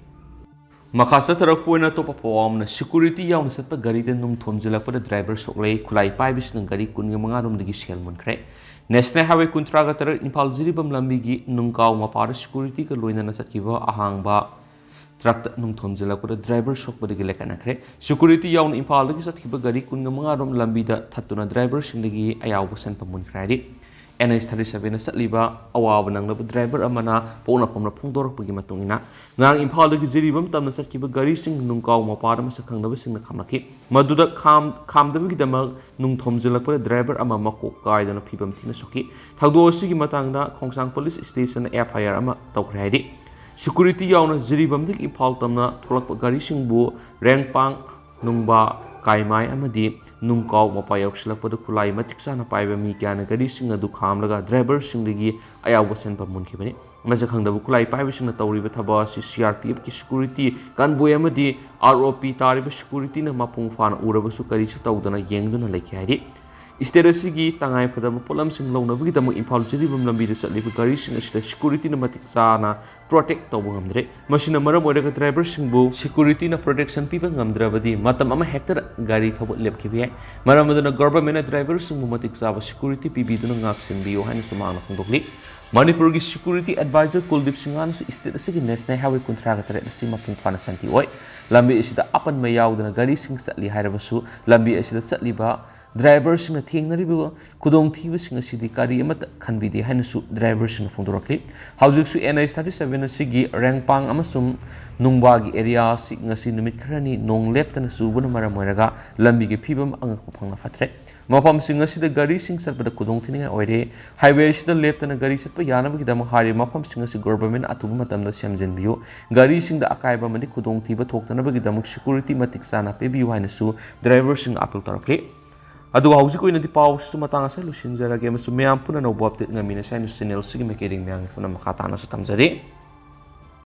ꯃꯈꯥ ꯆꯠꯊꯔꯛꯄ ꯑꯣꯏꯅ ꯑꯇꯣꯞꯄ ꯄꯥꯎ ꯑꯃꯅ, security ꯌꯥꯎꯅ ꯆꯠꯄ ꯒꯥꯔꯤꯗ ꯅꯨꯡ ꯊꯣꯝꯖꯤꯜꯂꯛꯄꯗ driver ꯁꯣꯛꯂꯦ, ꯈꯨꯠꯂꯥꯏ ꯄꯥꯏꯕꯁꯤꯡꯅ ꯒꯥꯔꯤ ꯀꯨꯟꯒ ꯃꯉꯥ ꯔꯣꯝꯗꯒꯤ ꯁꯦꯜ ꯃꯨꯟꯈ꯭ꯔꯦ꯫ National Highway ꯀꯨꯟꯊ꯭ꯔꯥꯒ ꯇꯔꯦꯠ ꯏꯝꯐꯥꯜ ꯖꯤꯔꯤꯕꯥꯝ ꯂꯝꯕꯤꯒꯤ ꯅꯨꯡꯀꯥꯎ ꯃꯄꯥꯗ securityꯒ ꯂꯣꯏꯅꯅ ꯆꯠꯈꯤꯕ ꯑꯍꯥꯡꯕ truckꯇ ꯅꯨꯡ ꯊꯣꯝꯖꯤꯜꯂꯛꯄꯗ driver ꯁꯣꯛꯄꯗꯒꯤ ꯂꯩꯈꯠꯅꯈ꯭ꯔꯦ꯫ Security ꯌꯥꯎꯅ ꯏꯝꯐꯥꯜꯗꯒꯤ ꯆꯠꯈꯤꯕ ꯒꯥꯔꯤ ꯀꯨꯟꯒ ꯃꯉꯥ ꯔꯣꯝ ꯂꯝꯕꯤꯗ ꯊꯠꯇꯨꯅ driverꯁꯤꯡꯗꯒꯤ ꯑꯌꯥꯎꯕ ꯁꯦꯟꯐꯝ ꯃꯨꯟꯈ꯭ꯔꯦ ꯍꯥꯏꯔꯤ꯫ NH thirty sevenꯅ ꯆꯠꯂꯤꯕ ꯑꯋꯥꯕ ꯅꯪꯂꯕ driver ꯑꯃꯅ ꯄꯣꯛꯅꯐꯝꯅ ꯐꯣꯡꯗꯣꯔꯛꯄꯒꯤ ꯃꯇꯨꯡ ꯏꯟꯅ, ꯉꯔꯥꯡ ꯏꯝꯐꯥꯜꯗꯒꯤ ꯖꯤꯔꯤꯕꯥꯝ ꯇꯝꯅ ꯆꯠꯈꯤꯕ ꯒꯥꯔꯤꯁꯤꯡ ꯅꯨꯡꯀꯥꯎ ꯃꯄꯥꯗ ꯃꯁꯛ ꯈꯪꯗꯕꯁꯤꯡꯅ ꯈꯥꯝꯂꯛꯈꯤ꯫ ꯃꯗꯨꯗ ꯈꯥꯝ-, ꯈꯥꯝꯗꯕꯒꯤꯗꯃꯛ ꯅꯨꯡ ꯊꯣꯝꯖꯤꯜꯂꯛꯄꯗ driver ꯑꯃ ꯃꯀꯣꯛ ꯀꯥꯏꯗꯨꯅ ꯐꯤꯕꯝ ꯊꯤꯅ ꯁꯣꯛꯈꯤ꯫ ꯊꯧꯗꯣꯛ ꯑꯁꯤꯒꯤ ꯃꯇꯥꯡꯗ ꯈꯣꯡꯁꯥꯡ police stationꯗ FIR ꯑꯃ ꯇꯧꯈ꯭ꯔꯦ ꯍꯥꯏꯔꯤ꯫ Security ꯌꯥꯎꯅ ꯖꯤꯔꯤꯕꯥꯝꯗꯒꯤ ꯏꯝꯐꯥꯜ ꯇꯝꯅ ꯊꯣꯛꯂꯛꯄ ꯒꯥꯔꯤꯁꯤꯡꯕꯨ ꯔꯦꯡꯄꯥꯡ, ꯅꯨꯡꯕꯥ, ꯀꯥꯏꯃꯥꯏ ꯑꯃꯗꯤ ꯅꯨꯡꯀꯥꯎ ꯃꯄꯥ ꯌꯧꯁꯤꯜꯂꯛꯄꯗ ꯈꯨꯠꯂꯥꯏ ꯃꯇꯤꯛ ꯆꯥꯅ ꯄꯥꯏꯕ ꯃꯤ ꯀꯌꯥꯅ ꯒꯥꯔꯤꯁꯤꯡ ꯑꯗꯨ ꯈꯥꯝꯂꯒ driverꯁꯤꯡꯗꯒꯤ ꯑꯌꯥꯎꯕ ꯁꯦꯟꯐꯝ ꯃꯨꯟꯈꯤꯕꯅꯤ꯫ ꯃꯁꯛ ꯈꯪꯗꯕ ꯈꯨꯠꯂꯥꯏ ꯄꯥꯏꯕꯁꯤꯡꯅ ꯇꯧꯔꯤꯕ ꯊꯕꯛ ꯑꯁꯤ CRPFꯀꯤ security convoy ꯑꯃꯗꯤ ROP ꯇꯥꯔꯤꯕ securityꯅ ꯃꯄꯨꯡ ꯐꯥꯅ ꯎꯔꯕꯁꯨ ꯀꯔꯤꯁꯨ ꯇꯧꯗꯅ ꯌꯦꯡꯗꯨꯅ ꯂꯩꯈꯤ ꯍꯥꯏꯔꯤ꯫ State ꯑꯁꯤꯒꯤ ꯇꯉꯥꯏ ꯐꯗꯕ ꯄꯣꯠꯂꯝꯁꯤꯡ ꯂꯧꯅꯕꯒꯤꯗꯃꯛ ꯏꯝꯐꯥꯜ ꯖꯤꯔꯤꯕꯥꯝ ꯂꯝꯕꯤꯗ ꯆꯠꯂꯤꯕ ꯒꯥꯔꯤꯁꯤꯡ ꯑꯁꯤꯗ securityꯅ ꯃꯇꯤꯛ ꯆꯥꯅ protect ꯇꯧꯕ ꯉꯝꯗ꯭ꯔꯦ꯫ ꯃꯁꯤꯅ ꯃꯔꯝ ꯑꯣꯏꯔꯒ driverꯁꯤꯡꯕꯨ securityꯅ protection ꯄꯤꯕ ꯉꯝꯗ꯭ꯔꯕꯗꯤ ꯃꯇꯝ ꯑꯃ ꯍꯦꯛꯇꯗ ꯒꯥꯔꯤ ꯊꯧꯕ ꯂꯦꯞꯈꯤꯕ ꯌꯥꯏ꯫ ꯃꯔꯝ ꯑꯗꯨꯅ governmentꯅ driverꯁꯤꯡꯕꯨ ꯃꯇꯤꯛ ꯆꯥꯕ security ꯄꯤꯕꯤꯗꯨꯅ ꯉꯥꯛ ꯁꯦꯟꯕꯤꯌꯨ ꯍꯥꯏꯅꯁꯨ ꯃꯍꯥꯛꯅ ꯐꯣꯡꯗꯣꯛꯂꯤ꯫ ꯃꯅꯤꯄꯨꯔꯒꯤ security advisor ꯀꯨꯜꯗꯤꯞ ꯁꯤꯡꯍꯅꯁꯨ state ꯑꯁꯤꯒꯤ National Highway ꯀꯨꯟꯊ꯭ꯔꯥꯒ ꯇꯔꯦꯠ ꯑꯁꯤ ꯃꯄꯨꯡ ꯐꯥꯅ ꯁꯥꯟꯇꯤ ꯑꯣꯏ꯫ ꯂꯝꯕꯤ ꯑꯁꯤꯗ ꯑꯄꯟꯕ ꯌꯥꯎꯗꯅ ꯒꯥꯔꯤꯁꯤꯡ ꯆꯠꯂꯤ ꯍꯥꯏꯔꯕꯁꯨ, ꯂꯝꯕꯤ ꯑꯁꯤꯗ ꯆꯠꯂꯤꯕ ꯗ꯭ꯔꯥꯏꯚꯔꯁꯤꯡꯅ ꯊꯦꯡꯅꯔꯤꯕ ꯈꯨꯗꯣꯡꯊꯤꯕꯁꯤꯡ ꯑꯁꯤꯗꯤ ꯀꯔꯤ ꯑꯃꯠꯇ ꯈꯟꯕꯤꯗꯦ ꯍꯥꯏꯅꯁꯨ ꯗ꯭ꯔꯥꯏꯚꯔꯁꯤꯡꯅ ꯐꯣꯡꯗꯣꯔꯛꯂꯤ꯫ ꯍꯧꯖꯤꯛꯁꯨ ꯑꯦꯟ ꯑꯩꯆ ꯊꯥꯔꯇꯤ ꯁꯚꯦꯟ ꯑꯁꯤꯒꯤ ꯔꯦꯡꯄꯥꯡ ꯑꯃꯁꯨꯡ ꯅꯨꯡꯕꯥꯒꯤ ꯑꯦꯔꯤꯌꯥ ꯑꯁꯤ ꯉꯁꯤ ꯅꯨꯃꯤꯠ ꯈꯔꯅꯤ ꯅꯣꯡ ꯂꯦꯞꯇꯅ ꯆꯨꯕꯅ ꯃꯔꯝ ꯑꯣꯏꯔꯒ ꯂꯝꯕꯤꯒꯤ ꯐꯤꯕꯝ ꯑꯉꯛꯄ ꯐꯪꯅ ꯐꯠꯇ꯭ꯔꯦ꯫ ꯃꯐꯝꯁꯤꯡ ꯑꯁꯤꯗ ꯒꯥꯔꯤꯁꯤꯡ ꯆꯠꯄꯗ ꯈꯨꯗꯣꯡꯊꯤꯅꯤꯡꯉꯥꯏ ꯑꯣꯏꯔꯦ꯫ ꯍꯥꯏꯋꯦ ꯑꯁꯤꯗ ꯂꯦꯞꯇꯅ ꯒꯥꯔꯤ ꯆꯠꯄ ꯌꯥꯅꯕꯒꯤꯗꯃꯛ ꯍꯥꯏꯔꯤꯕ ꯃꯐꯝꯁꯤꯡ ꯑꯁꯤ ꯒꯣꯚꯔꯟꯃꯦꯟꯠ ꯑꯊꯨꯕ ꯃꯇꯝꯗ ꯁꯦꯝꯖꯤꯟꯕꯤꯌꯨ꯫ ꯒꯥꯔꯤꯁꯤꯡꯗ ꯑꯀꯥꯏꯕ ꯑꯃꯗꯤ ꯈꯨꯗꯣꯡꯊꯤꯕ ꯊꯣꯛꯇꯅꯕꯒꯤꯗꯃꯛ ꯁꯦꯀ꯭ꯌꯨꯔꯤꯇꯤ ꯃꯇꯤꯛ ꯆꯥꯅ ꯄꯤꯕꯤꯌꯨ ꯍꯥꯏꯅꯁꯨ ꯗ꯭ꯔꯥꯏꯚꯔꯁꯤꯡꯅ ꯑꯥꯄꯤꯜ ꯇꯧꯔꯛꯂꯤ꯫ ꯑꯗꯨꯒ ꯍꯧꯖꯤꯛ ꯑꯣꯏꯅꯗꯤ ꯄꯥꯎꯁꯤꯁꯨ ꯃꯇꯥꯡ ꯑꯁꯤꯗ ꯂꯣꯏꯁꯤꯟꯖꯔꯒꯦ ꯑꯃꯁꯨꯡ ꯃꯌꯥꯝ ꯄꯨꯟꯅ ꯑꯅꯧꯕ ꯑꯞꯗꯦꯠ ꯉꯥꯏꯃꯤꯟꯅꯁꯤ ꯍꯥꯏꯅ ꯆꯦꯅꯦꯜꯁꯤꯒꯤ ꯃꯥꯏꯀꯩꯗꯒꯤ ꯃꯌꯥꯝꯒꯤ ꯄꯨꯟꯅ ꯃꯈꯥ ꯇꯥꯅꯁꯨ ꯊꯝꯖꯔꯤ꯫